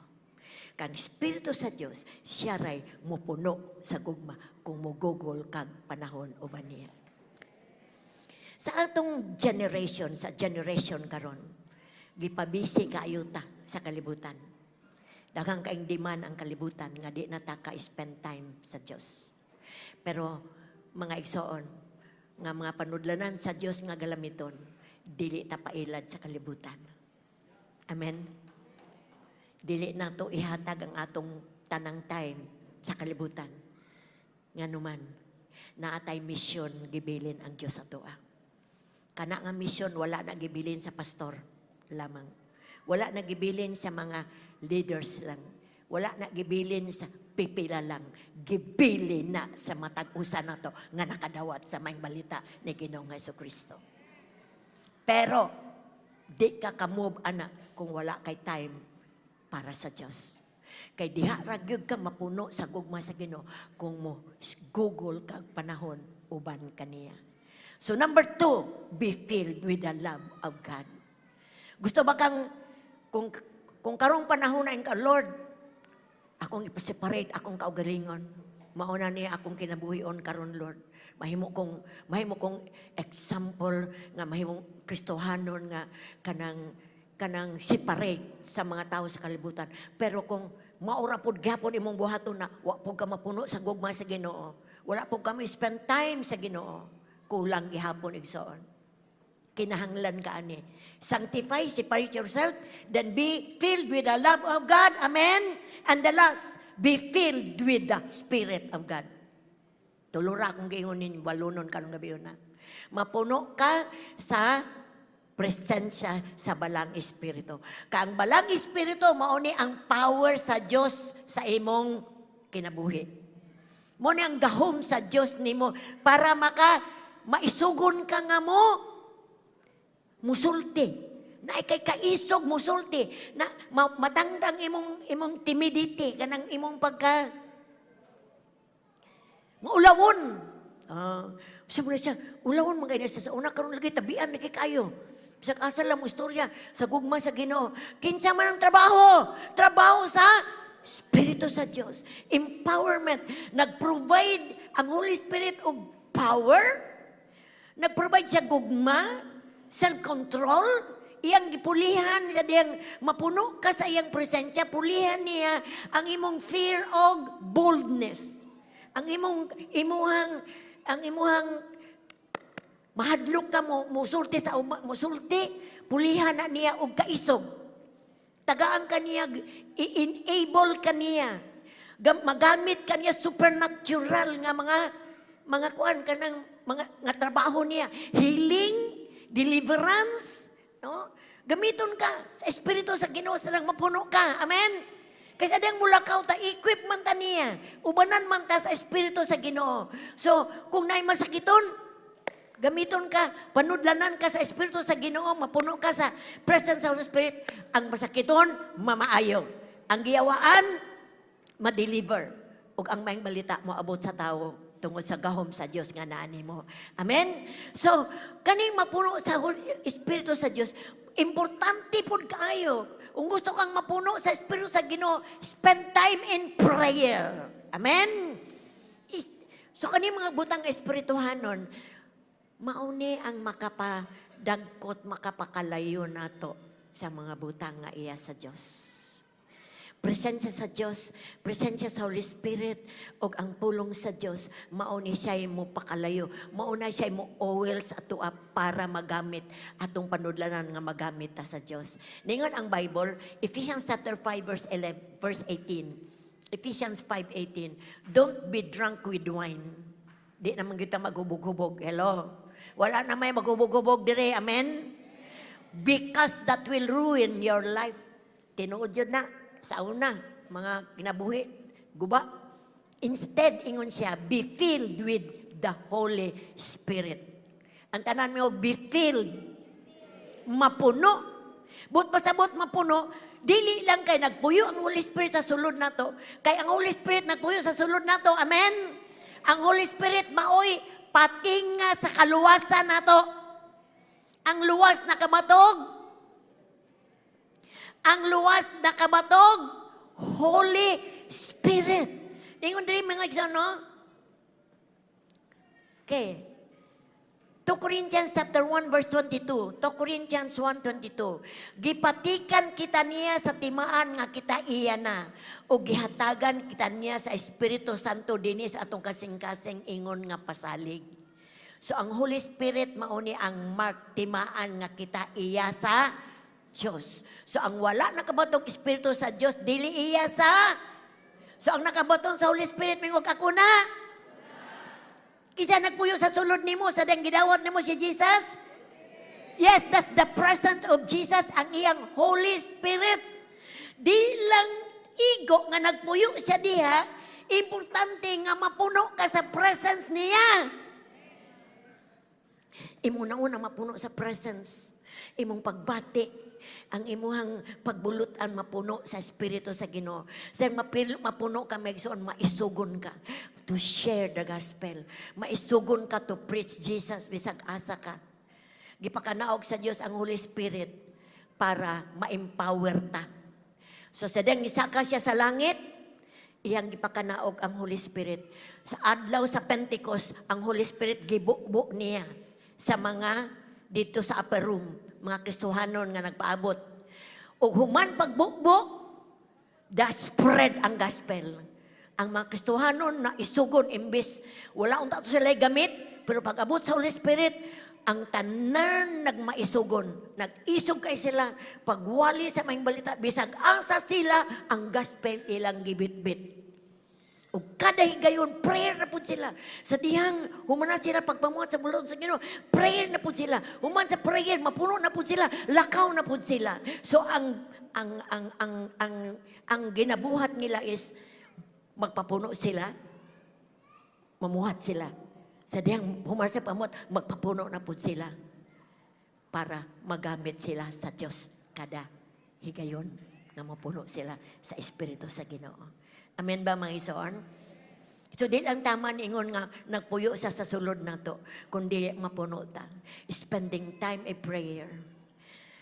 Kang Espiritu sa Dios, siya ray mupuno sa gugma kung mugugol kag panahon uban niya. Sa atong generation, sa generation karon, gipabisi kaayo ta sa kalibutan. Daghang kaing demand ang kalibutan nga di na ta ka-spend time sa Dios. Pero mga igsoon, nga mga panudlanan sa Dios nga galamiton, dili ta pailad sa kalibutan. Amen. Dili na to ihatag ang atong tanang time sa kalibutan. Nganuman, naatay misyon gibilin ang Dios sa atoa. Kana nga misyon wala na gibilin sa pastor lamang. Wala na gibilin sa mga leaders lang. Wala na gibilin sa pipila lang. Gibilin na sa matag usa nato nga nakadawat sa maayong balita ni Ginoong Hesus Kristo. Pero di ka ka-move ana kung wala kay time para sa Dios. Kay diha ra gyud ka mapuno sa gugma sa Ginoo kung mo gugol kag panahon uban kaniya. So number two, be filled with the love of God. Gusto ba kang, kung karong panahon na ka, "Lord, akong ipa-separate akong kaugalingon. Mauna niya akong kinabuhion karon, Lord. Mahimo kong example nga mahimong Kristohanon nga kanang separate sa mga tao sa kalibutan." Pero kung maura pod gyapon imong buhaton na wa pod ka mapuno sa gugma sa Ginoo, wala pod ka spend time sa Ginoo, kulang gihapon, igsoon. Kinahanglan ka ani. Sanctify, separate yourself, then be filled with the love of God. Amen. And the last, be filled with the Spirit of God. Tulura akong giingon ninyo, balunon karong gabi na. Mapuno ka sa presensya sa Balang Espiritu. Ka ang Balang Espiritu, mao ni ang power sa Dios sa imong kinabuhi. Mao ni ang gahom sa Dios nimo para maka maisugon ka nga mo musulti. Na ikay kaisog musulti na matangdang imong timidity, kanang imong pagka maulawon. Ah, sa mo na siya, ulawon mga kaya sa una karon lagi tabian lagi kayo. Bisag asa lang mo istorya sa gugma sa Ginoo. Kinsa man ang trabaho? Trabaho sa Espiritu sa Dios. Empowerment. Nag-provide ang Holy Spirit og power. Nag-provide siya gugma, self-control, iyang gipulihan sa diyang mapuno ka sa iyang presensya, pulihan niya ang imong fear og boldness. Ang imuhang mahadlok ka mo musulti sa musulti, pulihan na niya og kaisog. Tagaan ka niya, i-enable ka niya. Magamit ka niya supernatural nga mga kuan kanang mga nga trabaho niya, healing, deliverance, no? Gamiton ka sa Espiritu sa Ginoo sa nang mapuno ka. Amen? Kaysa diyang mulakaw ta, equip man ta niya. Ubanan man ta sa Espiritu sa Ginoo. So, kung naay masakiton, gamiton ka, panudlanan ka sa Espiritu sa Ginoo, mapuno ka sa presence of the Spirit. Ang masakiton, mamaayo. Ang giyawaan, ma-deliver. Ug ang maayong balita mo abot sa tao tungod sa gahom sa Dios nga naa nimo. Amen? So, kaning mapuno sa Espiritu sa Dios, importante pud kaayo. Kung gusto kang mapuno sa Espiritu sa Ginoo, spend time in prayer. Amen? So, kaning mga butang espirituhanon, mauni ang makapadagkot, makapakalayo nato sa mga butang nga iya sa Dios. Presensya sa Dios, presensya sa Holy Spirit, ug ang pulong sa Dios, mao ni siya mo pakalayo, mao na siya mo oil sa atoa para magamit atong panudlanan nga magamit ta sa Dios. Ningon ang Bible, Ephesians chapter 5 verse 11, verse 18. Ephesians 5:18. "Don't be drunk with wine." Di naman kita maghubog-hubog. Hello. Wala na may maghubog-hubog dire. Amen? "Because that will ruin your life." Tinuod yun na sa una, mga kinabuhi, guba. "Instead," ingon siya, "be filled with the Holy Spirit." Ang tanan mo, "Be filled." Mapuno. Buot pasabot mapuno, dili lang kay nagpuyo ang Holy Spirit sa sulod nato. Kay ang Holy Spirit nagpuyo sa sulod nato. Amen? Ang Holy Spirit maoy patinga sa kaluwasan nato. Ang luwas nakabatog. Ang luwas nakabatog, Holy Spirit. Ingon diri, mga igsoon, no? Okay. 2 Corinthians chapter 1 verse 22. 2 Corinthians 1:22. "Gipatikan kita niya sa timaan nga kita iya na o gihatagan kita niya sa Espiritu Santo dinhi sa atong kasing-kasing ingon nga pasalig." So ang Holy Spirit mao ni ang mark, timaan nga kita iya sa Dios. So ang wala nakabatong Espiritu sa Dios, dili iya sa. So ang nakabaton sa Holy Spirit, mingog, "Ako na." Kinsa nagpuyo sa sulod nimo sa dang gidawat nimo si Jesus? Yes, that's the presence of Jesus, ang iyang Holy Spirit. Di lang igo nga nagpuyo siya diha, importante nga mapuno ka sa presence niya. Imo na una mapuno sa presence. Imong pagbati, ang imuhang pagbulutan mapuno sa Espiritu sa Ginoo. Sa mapuno ka, mga maisugon ka to share the gospel. Maisugon ka to preach Jesus bisag asa ka. Gipakanaog sa Dios ang Holy Spirit para ma-empower ta. So sa dang nisaka siya sa langit, iyang gipakanaog ang Holy Spirit. Sa adlaw sa Pentecost, ang Holy Spirit gibubo niya sa mga dito sa upper room, mga Kristohanon nga nagpaabot. Ug human pagbubo, da spread ang gospel. Ang mga Kristohanon na isugon, imbis wala unta to sila gamit, pero pag abot sa Holy Spirit, ang tanan nagmaisugon. Nag-isog kay sila, pagwali sa maayong balita, bisag asa sila, ang gospel ilang gibitbit. Ug kada higayon, prayer na pud sila. Sa dihang humana sila pagpamuhat sa buluton sa Ginoo, prayer na pud sila. Human sa prayer, mapuno na pud sila, lakaw na pud sila. So ang ginabuhat nila is magpapuno sila, mamuhat sila. Sa dihang human sa pamuhat, magpapuno na pud sila para magamit sila sa Diyos kada higayon nga mapuno sila sa Espiritu sa Ginoo. Amen ba, mga igsoon? So di lang tama ingon nga nagpuyo sa sulod nato, kundi mapuno ta. Spending time in prayer.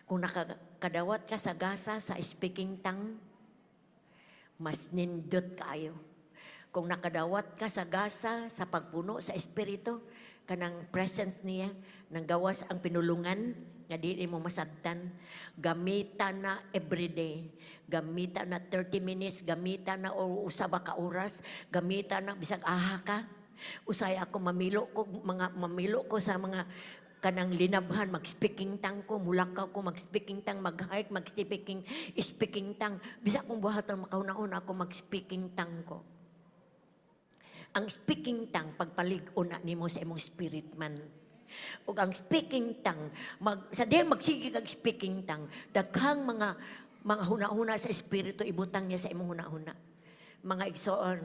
Kung nakakadawat ka sa gasa sa speaking tongue, mas nindot kaayo. Kung nakadawat ka sa gasa sa pagpuno sa Espiritu, kanang presence niya, nang gawas ang pinulungan, nga di mo masabtan, gamita na everyday. Gamita na 30 minutes, gamita na o usa ba ka oras, gamita na bisag aha ka. Usay ako mamilo ko sa mga kanang linabhan, mag-speaking tongue ko, mulakaw ko, mag-speaking tongue, mag-hike, mag-speaking, speaking tongue. Bisag akong buhaton, makauna-una ako mag-speaking tongue ko. Ang speaking tongue, pagpalig-on na nimo sa imong spirit man. Ug ang speaking tongue, sa dihang magsige kag speaking tongue, daghang mga huna-huna sa espiritu ibutang niya sa imong huna-huna. Mga igsoon,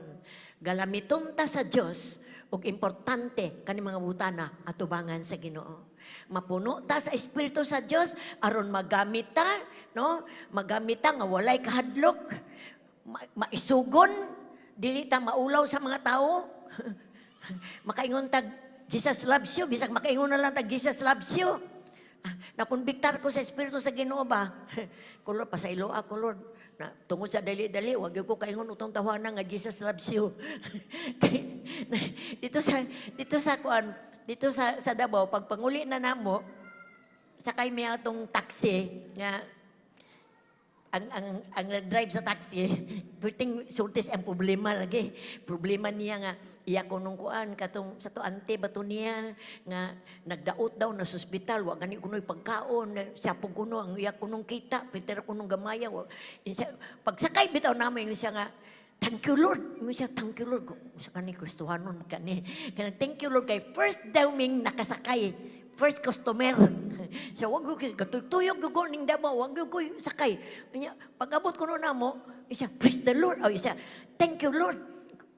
galamiton ta sa Dios ug importante kani mga butana atubangan sa Ginoo. Mapuno ta sa espiritu sa Dios aron magamit ta, no? Magamit ta nga walay kahadlok, maisugon, dili ta maulaw sa mga tao. Makaingon tag "Jesus loves you," bisag makaingon na lang tag "Jesus loves you." Ah, nakonbiktar ko sa espiritu sa Ginoo ba? Kulo pasaylo ako, Lord. Na tungod sa dali-dali, wag gyud ko kaingon utong tawana nga "Jesus loves you." Dito sa kuan, dito sa Davao, pag panguli na namo, sakay mi atong taxi nga ang nag-drive sa taxi, perting sultis ang problema lagi. Problema niya nga iya kunong kuan katong sa to ante ba to niya nga nagdaot daw na sa ospital, wa gani kunoy pagkaon, siya po kuno ang iya kunong kita, Peter kunong gamaya. Pagsakay bitaw namin siya nga, "Thank you, Lord." Ingon siya, "Thank you, Lord." Sa kani Kristohanon kani. Kanang "Thank you, Lord" kay first daw ming nakasakay. First customer. Siya, wag ko katuyok ko ning Davao, wag ko sakay. Nya, pag-abot ko no namo, siya, "Praise the Lord." Oh, siya, "Thank you, Lord."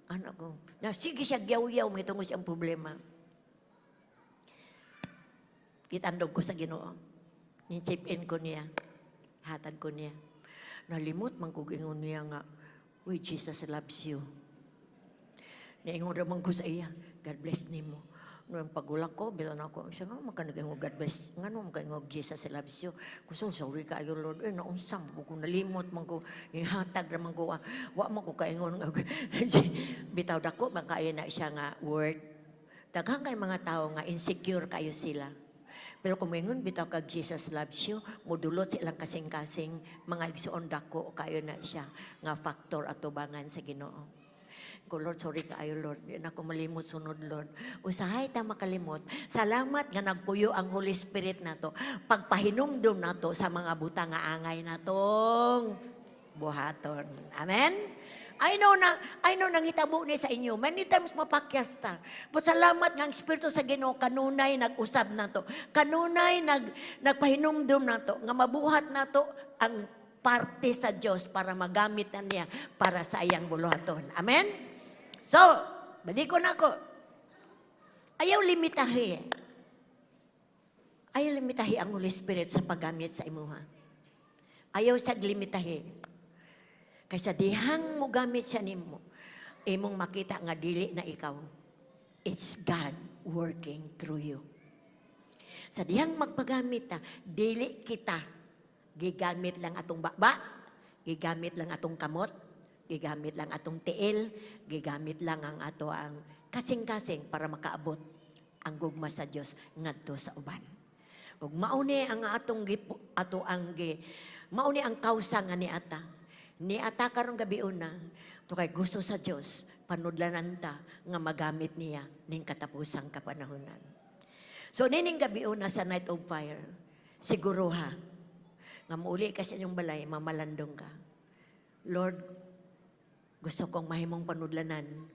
Ano ko? Na sige siya gyaw-yaw may tungod siyang problema. Gitandog ko sa Ginoo. Yung chip in ko niya. Hatag ko niya. Nalimot man ko ingon niya nga, "Uy, Jesus loves you." Niingon raman ko sa iya, "God bless nimo." Noong pagulak ko, bilang ako, siya nga, maka nag "God bless," nga no, maka "Jesus loves you." Kuso, "Sorry kaayo, Lord." Eh, naunsam ko, kung nalimot man ko, ihatag raman ko, ah, wa man ko kaingon. Bitaw dako, makaya na siya nga word. Daghang kay mga tao nga insecure kayo sila. Pero kung moingon bitaw kag "Jesus loves you," mudulot silang kasing-kasing. Mga igsoon, dako kayo na siya nga factor atubangan sa Ginoo. Ko, "Lord, sorry kaayo, Lord. Di na ako malimot sunod, Lord." Usahay ta makalimot. Salamat nga nagpuyo ang Holy Spirit nato. Pagpahinumdum nato sa mga butang nga angay natong buhaton. Amen? I know nangitabo ni sa inyo. Many times mapakyas ta. But salamat nga ang Espiritu sa Ginoo kanunay nag-usab nato. Kanunay nagpahinumdum nato nga mabuhat nato ang parte sa Dios para magamit na niya para sa iyang buluhaton. Amen? So, balikon ako. Ayaw limitahi. Ayaw limitahi ang Holy Spirit sa paggamit sa imuha. Ayaw sa limitahi. Kaysa dihang mo gamit siya nimo, imong makita nga dili na ikaw. It's God working through you. Sa dihang magpagamit ta, dili kita gigamit lang atong baba, gigamit lang atong kamot, gigamit lang atong tiil, gigamit lang ang ato ang kasing-kasing para makaabot ang gugma sa Dios ngadto sa uban. Ug mauni ang atong gipu, ato ang gi, mauni ang kausa nga niata. Niata karong gabi una, to kay gusto sa Dios panudlanan ta nga magamit niya ning katapusang kapanahonan. So nining gabi una sa Night of Fire, siguro ha, nga muuli ka sa inyong balay, mamalandong ka. "Lord, gusto kong mahimong panudlanan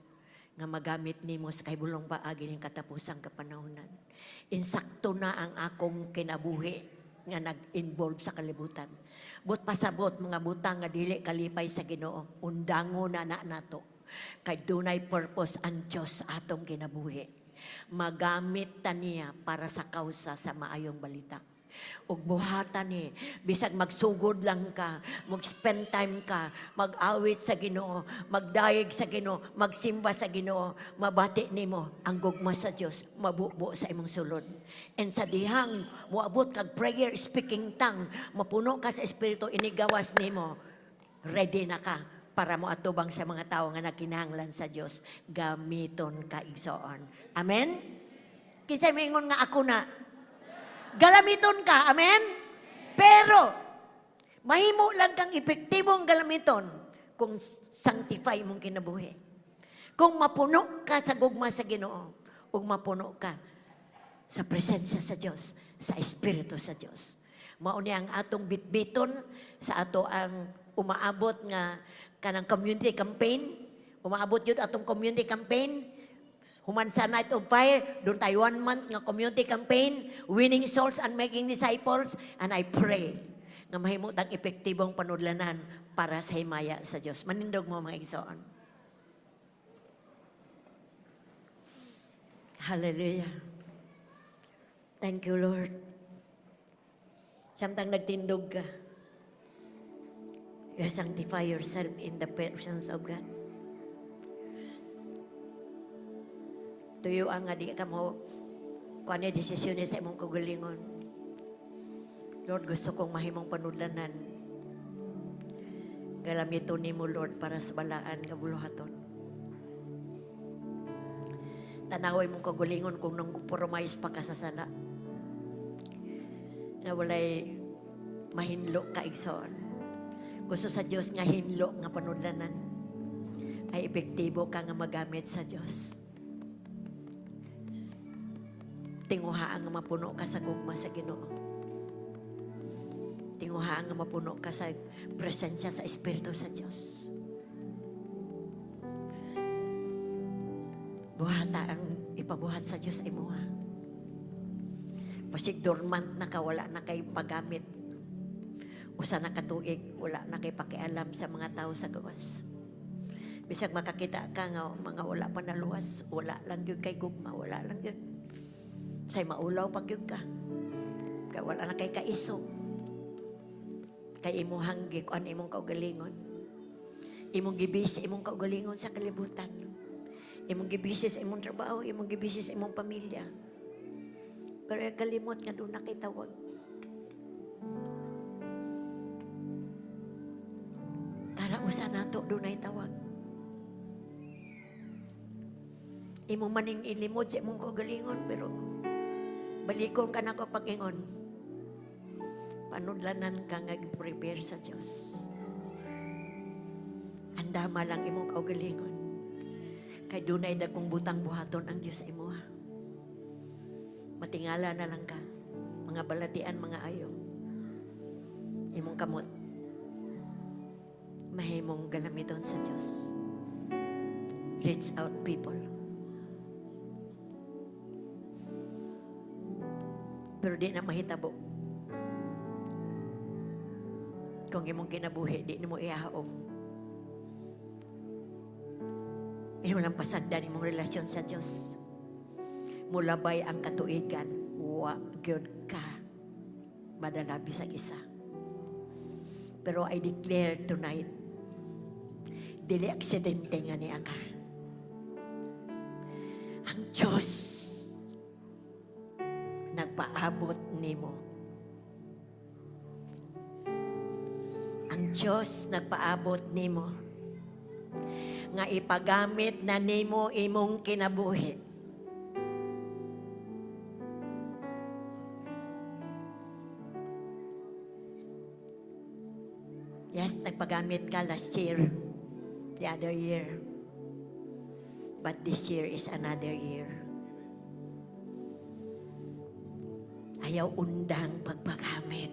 nga magamit nimo sa kahibulong paagi ning katapusang kapanahonan. Insakto na ang akong kinabuhi nga nag-involve sa kalibutan. But pasabot mga butang nga dili kalipay sa Ginoo, undango na na nato. Kay dunay purpose ang Dios atong kinabuhi. Magamit ta niya para sa kausa sa maayong balita. Ug buhatan ni, bisag magsugod lang ka, mag-spend time ka, mag-awit sa Ginoo, magdayeg sa Ginoo, magsimba sa Ginoo, mabati nimo ang gugma sa Dios, mabubo sa imong sulod. And sa dihang moabot kag prayer speaking tongue, mapuno ka sa espiritu, inigawas nimo, ready na ka para mo atubang sa mga tao nga nagkinahanglan sa Dios, gamiton ka, igsoon. Amen? Kinsa moingon nga "Ako na"? Galamiton ka, amen? Pero, mahimo lang kang epektibong galamiton kung sanctify mong kinabuhi. Kung mapuno ka sa gugma sa Ginoo, ug mapuno ka sa presensya sa Dios, sa Espiritu sa Dios. Mao ni ang atong bitbiton sa ato ang umaabot nga kanang community campaign. Umaabot yun atong community campaign. Human sa Night of Fire, duna tay one month nga community campaign, winning souls and making disciples, and I pray nga mahimo tang epektibong panudlanan para sa himaya sa Dios. Manindog mo, mga igsoon. Hallelujah. Thank you, Lord. Samtang nagtindog ka, you sanctify yourself in the presence of God. Tuyo ang nga di ka mo kuan ni desisyon sa imong kaugalingon. Lord, gusto kong mahimong panudlanan. Galamiton nimo, Lord, para sa balaan nga buluhaton. Tanaway mong kaugalingon kung nang compromise pa ka sa sala. Nga walay mahinlo ka, igsoon. Gusto sa Dios nga hinlo nga panudlanan ay epektibo ka nga magamit sa Dios. Tinguhaan nga mapuno ka sa gugma sa Ginoo. Tinguhaan nga mapuno ka sa presensya sa Espiritu sa Dios. Buhata ang ipabuhat sa Dios ay imuha. Pasig dormant na ka, wala na kay paggamit. Usa na katuig, wala na kay pakialam sa mga tao sa gawas. Bisag makakita ka nga mga wala pa naluwas, wala lang gyud kay gugma, wala lang gyud. Say maulaw pa gyud ka. Kay wala na kay kaiso. Kay imong gikuan imong kaugalingon. Imong gibisi imong kaugalingon sa kalibutan. Imong gibisi sa imong trabaho, imong gibisi sa imong pamilya. Pero ay kalimot nga duna kay tawag. Kada usa nato dunay tawag. Imo maning ilimod sa imong kaugalingon, pero balikon ka na ko pag-ingon. Panudlanan ka nga prepare sa Dios. Andama lang imong kaugalingon. Kay dunay dagkong butang buhaton ang Dios sa imuha. Matingala na lang ka. Mga balatian, mga ayo. Imong kamot. Mahimong galamiton sa Dios. Reach out people. Pero di na mahitabo. Kung imong kinabuhi, di nimo ihaom. Imo lang pasagdan imong relasyon sa Dios. Mulabay ang katuigan, wa gyud ka madala bisag isa. Pero I declare tonight, dili aksidente nga niya ka. Ang Diyos nagpaabot nimo. Ang Diyos nagpaabot nimo nga ipagamit na nimo imong kinabuhi. Yes, nagpagamit ka last year, the other year. But this year is another year. Ayaw undang pagpagamit.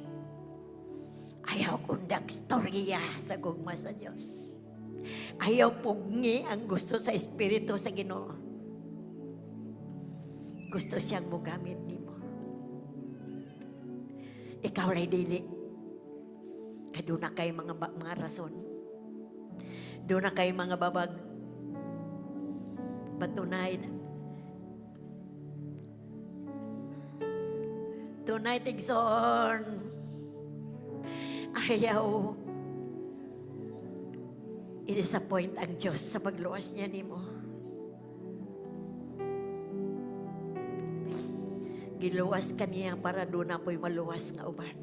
Ayaw undang storya sa gugma sa Diyos. Ayaw pugni ang gusto sa Espiritu sa Ginoo. Gusto siyang mugamit nimo. Ikaw lay dili. Kay duna kay mga rason. Duna kay mga babag. But tonight, igsoon, ayaw i-disappoint ang Diyos sa pagluwas niya nimo. Giluwas ka niya para duna po'y maluwas nga uban.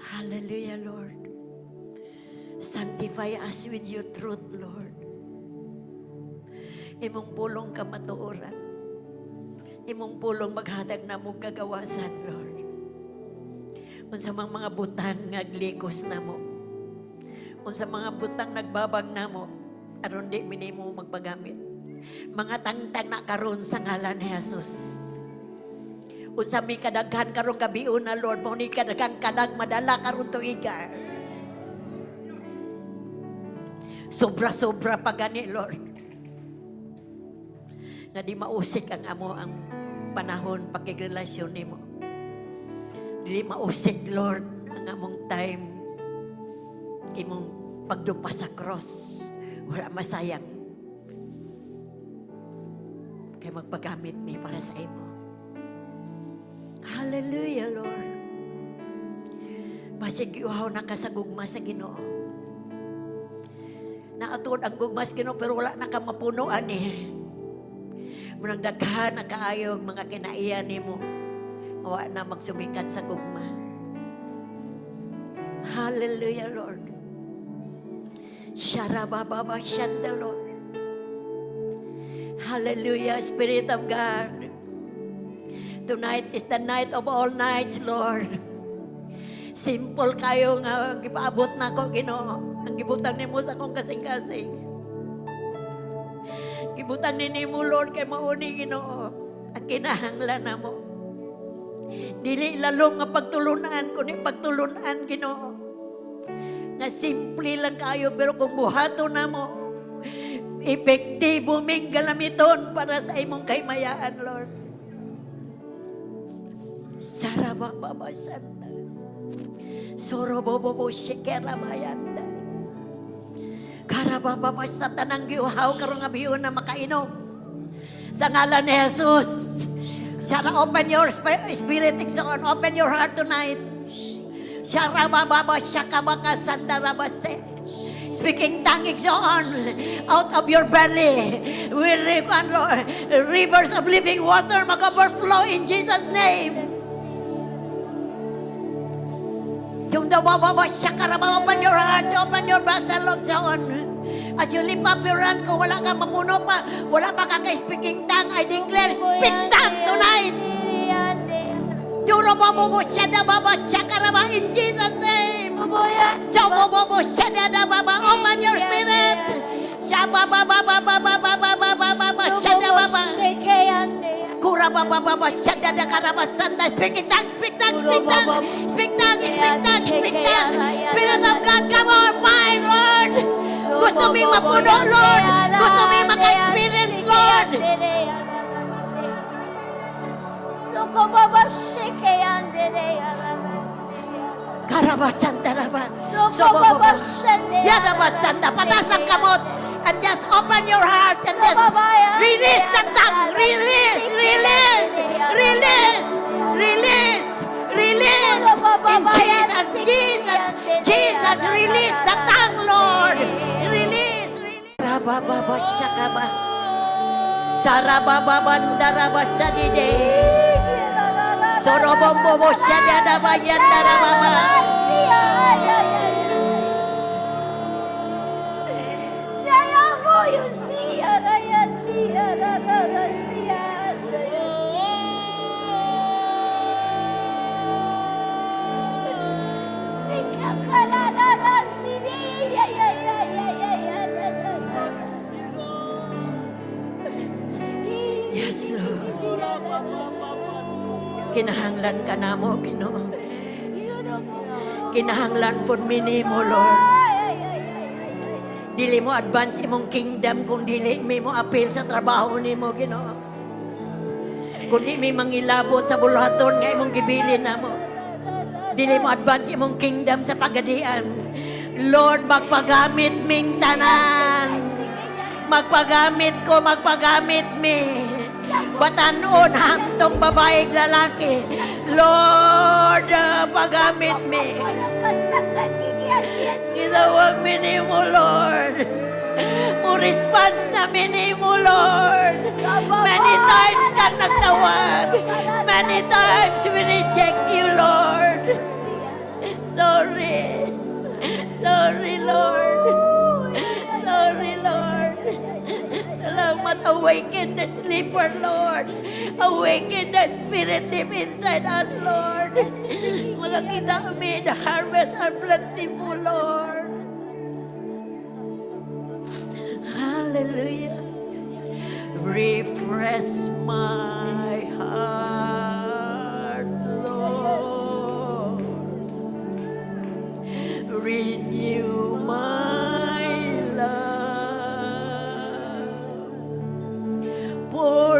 Hallelujah, Lord. Sanctify us with your truth, Lord. Imong pulong kamatuoran. Imong pulong maghatag na mo kagawasan, Lord. Unsa mang mga butang nga glikos namo. Unsa mga butang nagbabag namo aron di minimo magpagamit. Mga tangtang na karon sa ngalan ni Jesus. Unsa mi kadaghan karong gabiuna, Lord, mao ni kadaghang kalag madala karon tuiga. Sobra-sobra pa gani, Lord. Nga di mausik ang amo ang panahon pakigrelasyon nimo. Dili mausik, Lord, ang among time imong pagdupa sa cross. Wala masayang. Kay magpagamit mi para sa imo. Hallelujah, Lord. Basig giuhaw na ka sa gugma sa Ginoo. Naatuod ang gugma sa Ginoo pero wala na ka mapunuan eh. Munang daghan na kaayong mga kinaiya nimo. Wa na magsumikat sa gugma. Hallelujah, Lord. Sharababa Shanda, Lord. Hallelujah, Spirit of God. Tonight is the night of all nights, Lord. Simple kayo nga gipaabot na ko, Ginoo. Ang gibutang nimo sa akong kasing-kasing. Gibutang ni nimo, Lord, kay mauni, Ginoo. Ang kinahanglan namo. Dili lalong nga pagtulunan, kundi pagtulunan, Ginoo. Na simple lang kayo, pero kung buhaton namo, epektibo ming galamiton para sa imong kahimayaan, Lord. Sarababa Santa. Sorobobobo shikera bayanda. Karababa sa tanang giuhaw karong gabii na makainom. Sa ngalan ni Jesus. Sarah, open your spirit, igsoon. Open your heart tonight. Sharababa shakabaka sandarabase. Speaking tongue, igsoon, out of your belly will, ano, rivers of living water mag-overflow in Jesus' name. Yung daw baba shakaraba, open your heart, open your vessel of John. As you lift up your hand, kung wala kang mapuno pa, wala pa ka speaking tongue, I declare, speak tongue tonight. Churo bobo shada baba shakaraba in Jesus' name. So bobo shada baba, open your spirit. Shaba baba baba baba baba baba shada baba. Kura baba baba shada da karaba sanda. Speak in tongue, speak tongue, speak tongue, speak tongue, speak tongue, speak tongue. Spirit of God, come on, fire, Lord. Gusto mi mapuno, Lord. Gusto mi maka-experience, Lord. Loko baba sheke andere. Karaba sanda raba. Loko Sobo baba bobo. Shende. Yada sanda. Pataas ang kamot. And just open your heart and just release the tongue. Release, release, release, release, release. In Jesus, Jesus, Jesus, release the tongue, Lord. Release, release. Rababa shakaba. Sarababa bandaraba sadide. Sorobombobo shadadaba yandarababa. Yes, Lord. Kinahanglan ka namo, Ginoo. Kinahanglan pod mi nimo, Lord. Dili mo advance imong kingdom kung dili mi mo apil sa trabaho nimo, Ginoo. Kung di mi mangilabot sa buluhaton nga imong gibilin namo. Dili mo advance imong kingdom sa pagadian. Lord, magpagamit ming tanan. Magpagamit ko, magpagamit mi. Batanon hamtong babae lalaki. Lord, pagamit mi. Gitawag mi nimo, Lord. Mo response na mi nimo, Lord. Many times kang nagtawag. Many times we reject you, Lord. Sorry. Sorry, Lord. Sorry, Lord. Salamat. Awaken the sleeper, Lord. Awaken the spirit deep inside us, Lord. Makakita kami, the harvest are plentiful, Lord. Hallelujah. Refresh my heart, Lord. Renew my life. Pour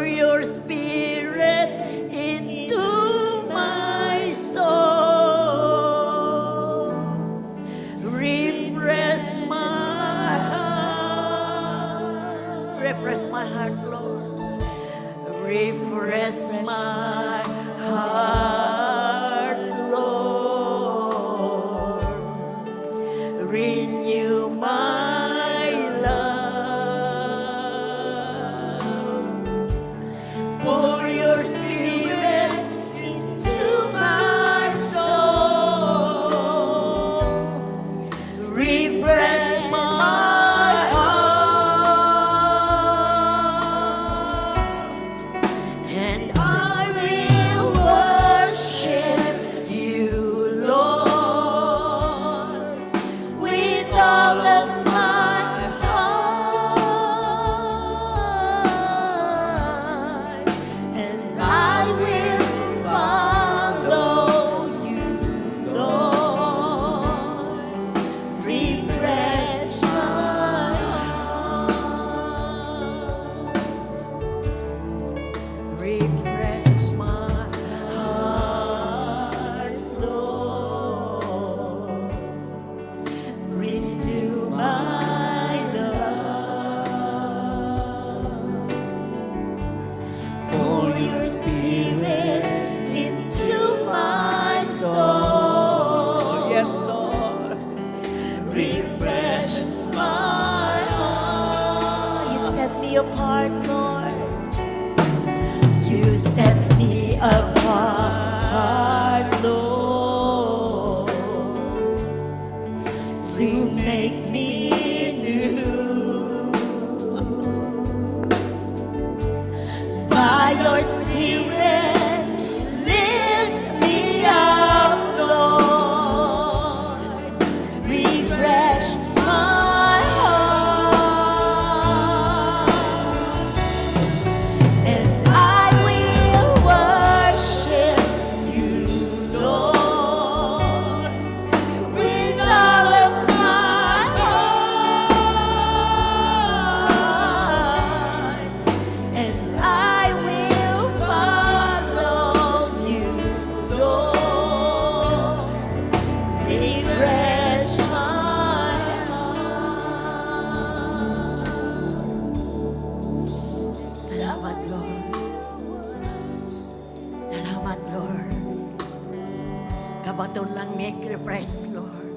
Kabaton lang mi, refresh, Lord.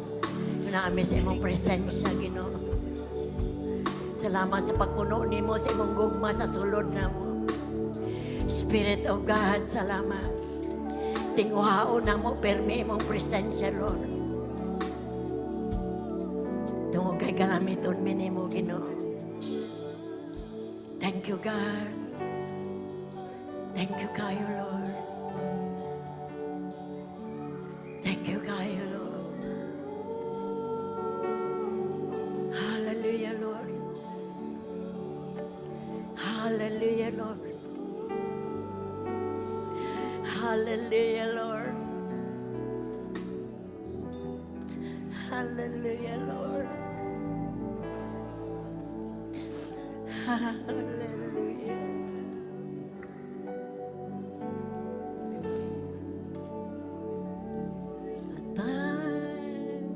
Naa mi sa imong presensya, Ginoo. Salamat sa pagpuno nimo sa imong gugma sa sulod namo. Spirit of God, salamat. Tinguhaon namo permi imong presensya, Lord. Tungod kay galamiton mi nimo, Ginoo. Thank you, God. Thank you kayo, Lord. Thank you kayo, Lord. Hallelujah, Lord. Hallelujah, Lord. Hallelujah, Lord. Hallelujah, Lord. Hallelujah. Time.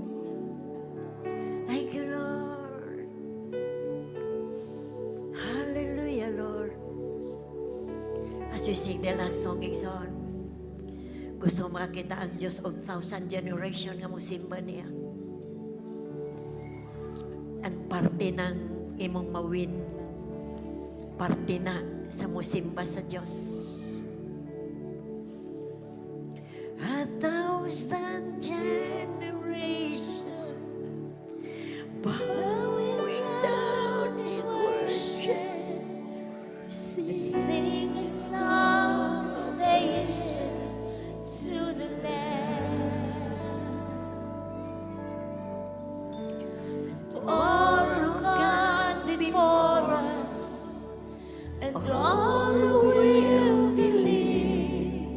Thank you, Lord. Hallelujah, Lord. As we sing the last song, Igsoon, gusto makakita ang Diyos og thousand generation nga mosimba niya. Ang parte ng imong mawin, parte na sa mosimba sa Diyos. A thousand generation bowing down in worship, Sing a song of ages to the Lamb. And all who gone before us, and all who will believe,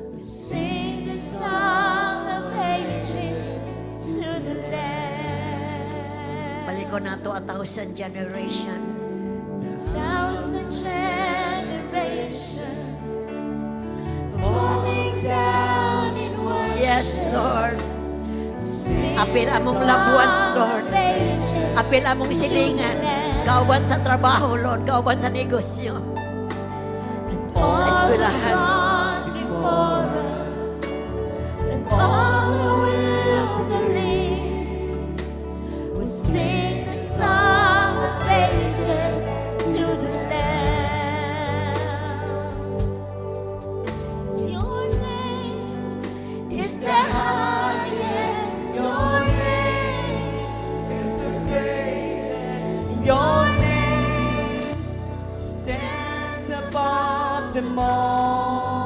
will sing the song of ages to the Lamb. Balikon nato a thousand generation. Thousand generations falling down in worship. Yes, Lord. Sing Apil the among loved ones, song Lord. of ages Apil among to the silingan. Lamb. Kauban sa trabaho, Lord. Kauban sa negosyo. And Sa all who've eskwelahan. Gone before us, and all who will believe, will sing the song of ages to the Lamb. Your name is the highest. Your name Your name stands above them all.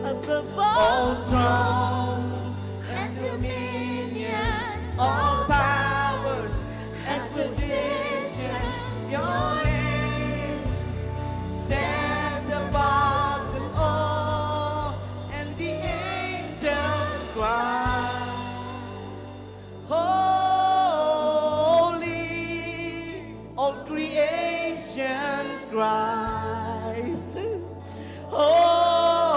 Above All all thrones and dominions, all powers and and positions. Positions. Your name stands above them all, and the angels cry, "Holy." All creation cries, "Holy."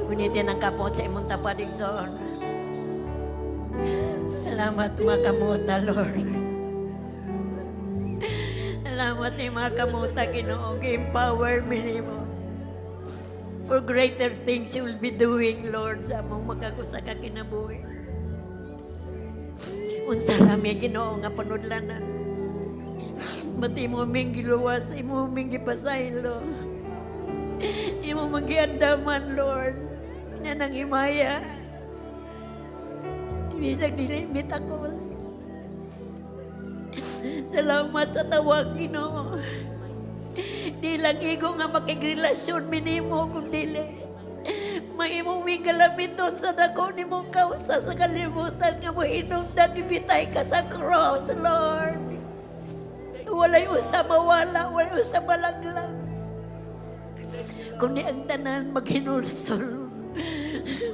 Gunitin ang kamot sa imong tapad, igsoon. Salamat mga kamuta, Lord. Salamat ni mga kamuta, Ginoo. Empower me nimo. For greater things you will be doing, Lord, sa among makagusa ka kinabuhi. Unsa rami, Ginoo, nga panudlanan. But imo ming giluwas, imo ming gipasaylo. Imo mang giandaman, Lord. Ina nang himaya. Bisag dili mitakos. Salamat sa tawag, Ginoo. Di lang igo nga makigrelasyon minimo kung dili. Mahimong ming galamiton sa dako nimong kausa sa kalibutan nga mo hinungdan ibitay ka sa cross, Lord. Walay usa mawala, walay usa malaglag. Kundi ang tanan maghinulsol.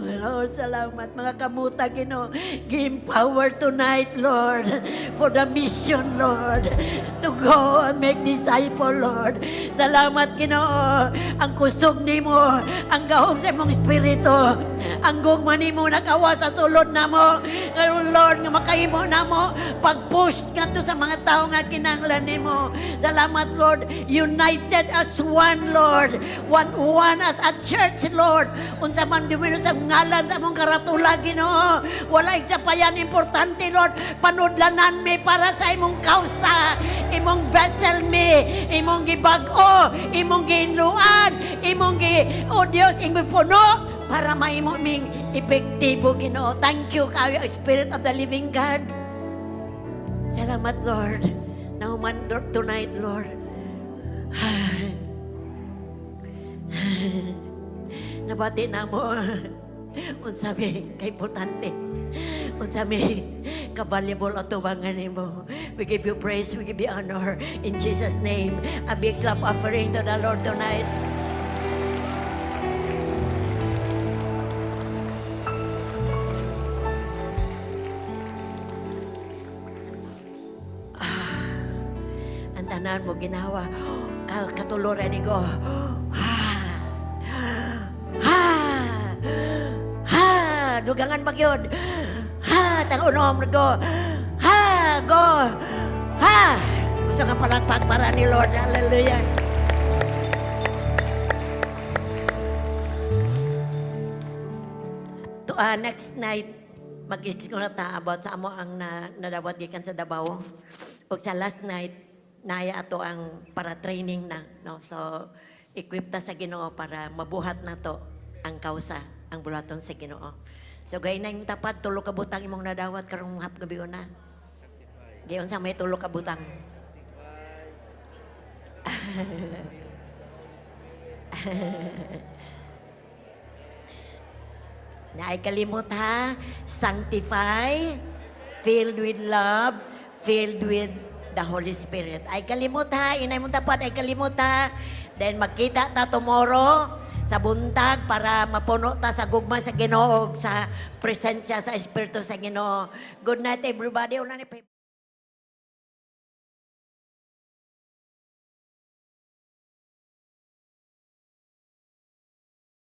Lord, salamat mga kamuta, Ginoo. Give power tonight, Lord, for the mission, Lord, to go and make disciple, Lord. Salamat, Ginoo. Ang kusog nimo, ang gahom sa imong espiritu, ang gugma nimo nagawa sa sulod namo. Ngayon, Lord, nga makahimo namo pag-push ngadto sa mga tao nga kinahanglan nimo. Salamat, Lord. United as one, Lord. One, one as a church, Lord. Unsa man dumino sa ngalan sa among karatula, Ginoo. Wala isa pa yan importante, Lord. Panudlanan mi para sa imong kausa, imong vessel mi, imong gibag-o, imong giinluan, imong gi, O Dios, imong puno para mahimo ming epektibo, Ginoo. Thank you, kaayo, Spirit of the Living God. Salamat, Lord. Nahuman tonight, Lord. Nabati na mo. Unsa mi ka-importante. Unsa mi ka-valuable atubangan nimo. We give you praise, we give you honor. In Jesus' name, a big clap offering to the Lord tonight. Ang tanan mo ginawa. Katulo ready go. Ha. Ha. Ha. Dugangan magyod. Ha. Tang unom go. Ha. Go. Ha. Gusto nga palakpak para ni Lord. Hallelujah. To, next night, mag na ta about sa amo ang nadawat gikan sa Davao. Ug sa last night, naya ato ang para training na. No? So, equip ta sa Ginoo para mabuhat na to ang kausa, ang bulaton sa Ginoo. So, gay na yung tapad, tulo ka butang imong nadawat karong hap gabi una. Gayon sa may tulo ka butang. Na ay kalimot ha, sanctify, filled with love, filled with the Holy Spirit. Ay kalimot ha, inay mo tapad, ay kalimot ha. Then magkita ta tomorrow sa buntag para mapuno ta sa gugma sa Ginoo ug sa presensya sa Espiritu sa Ginoo. Good night, everybody. Una ni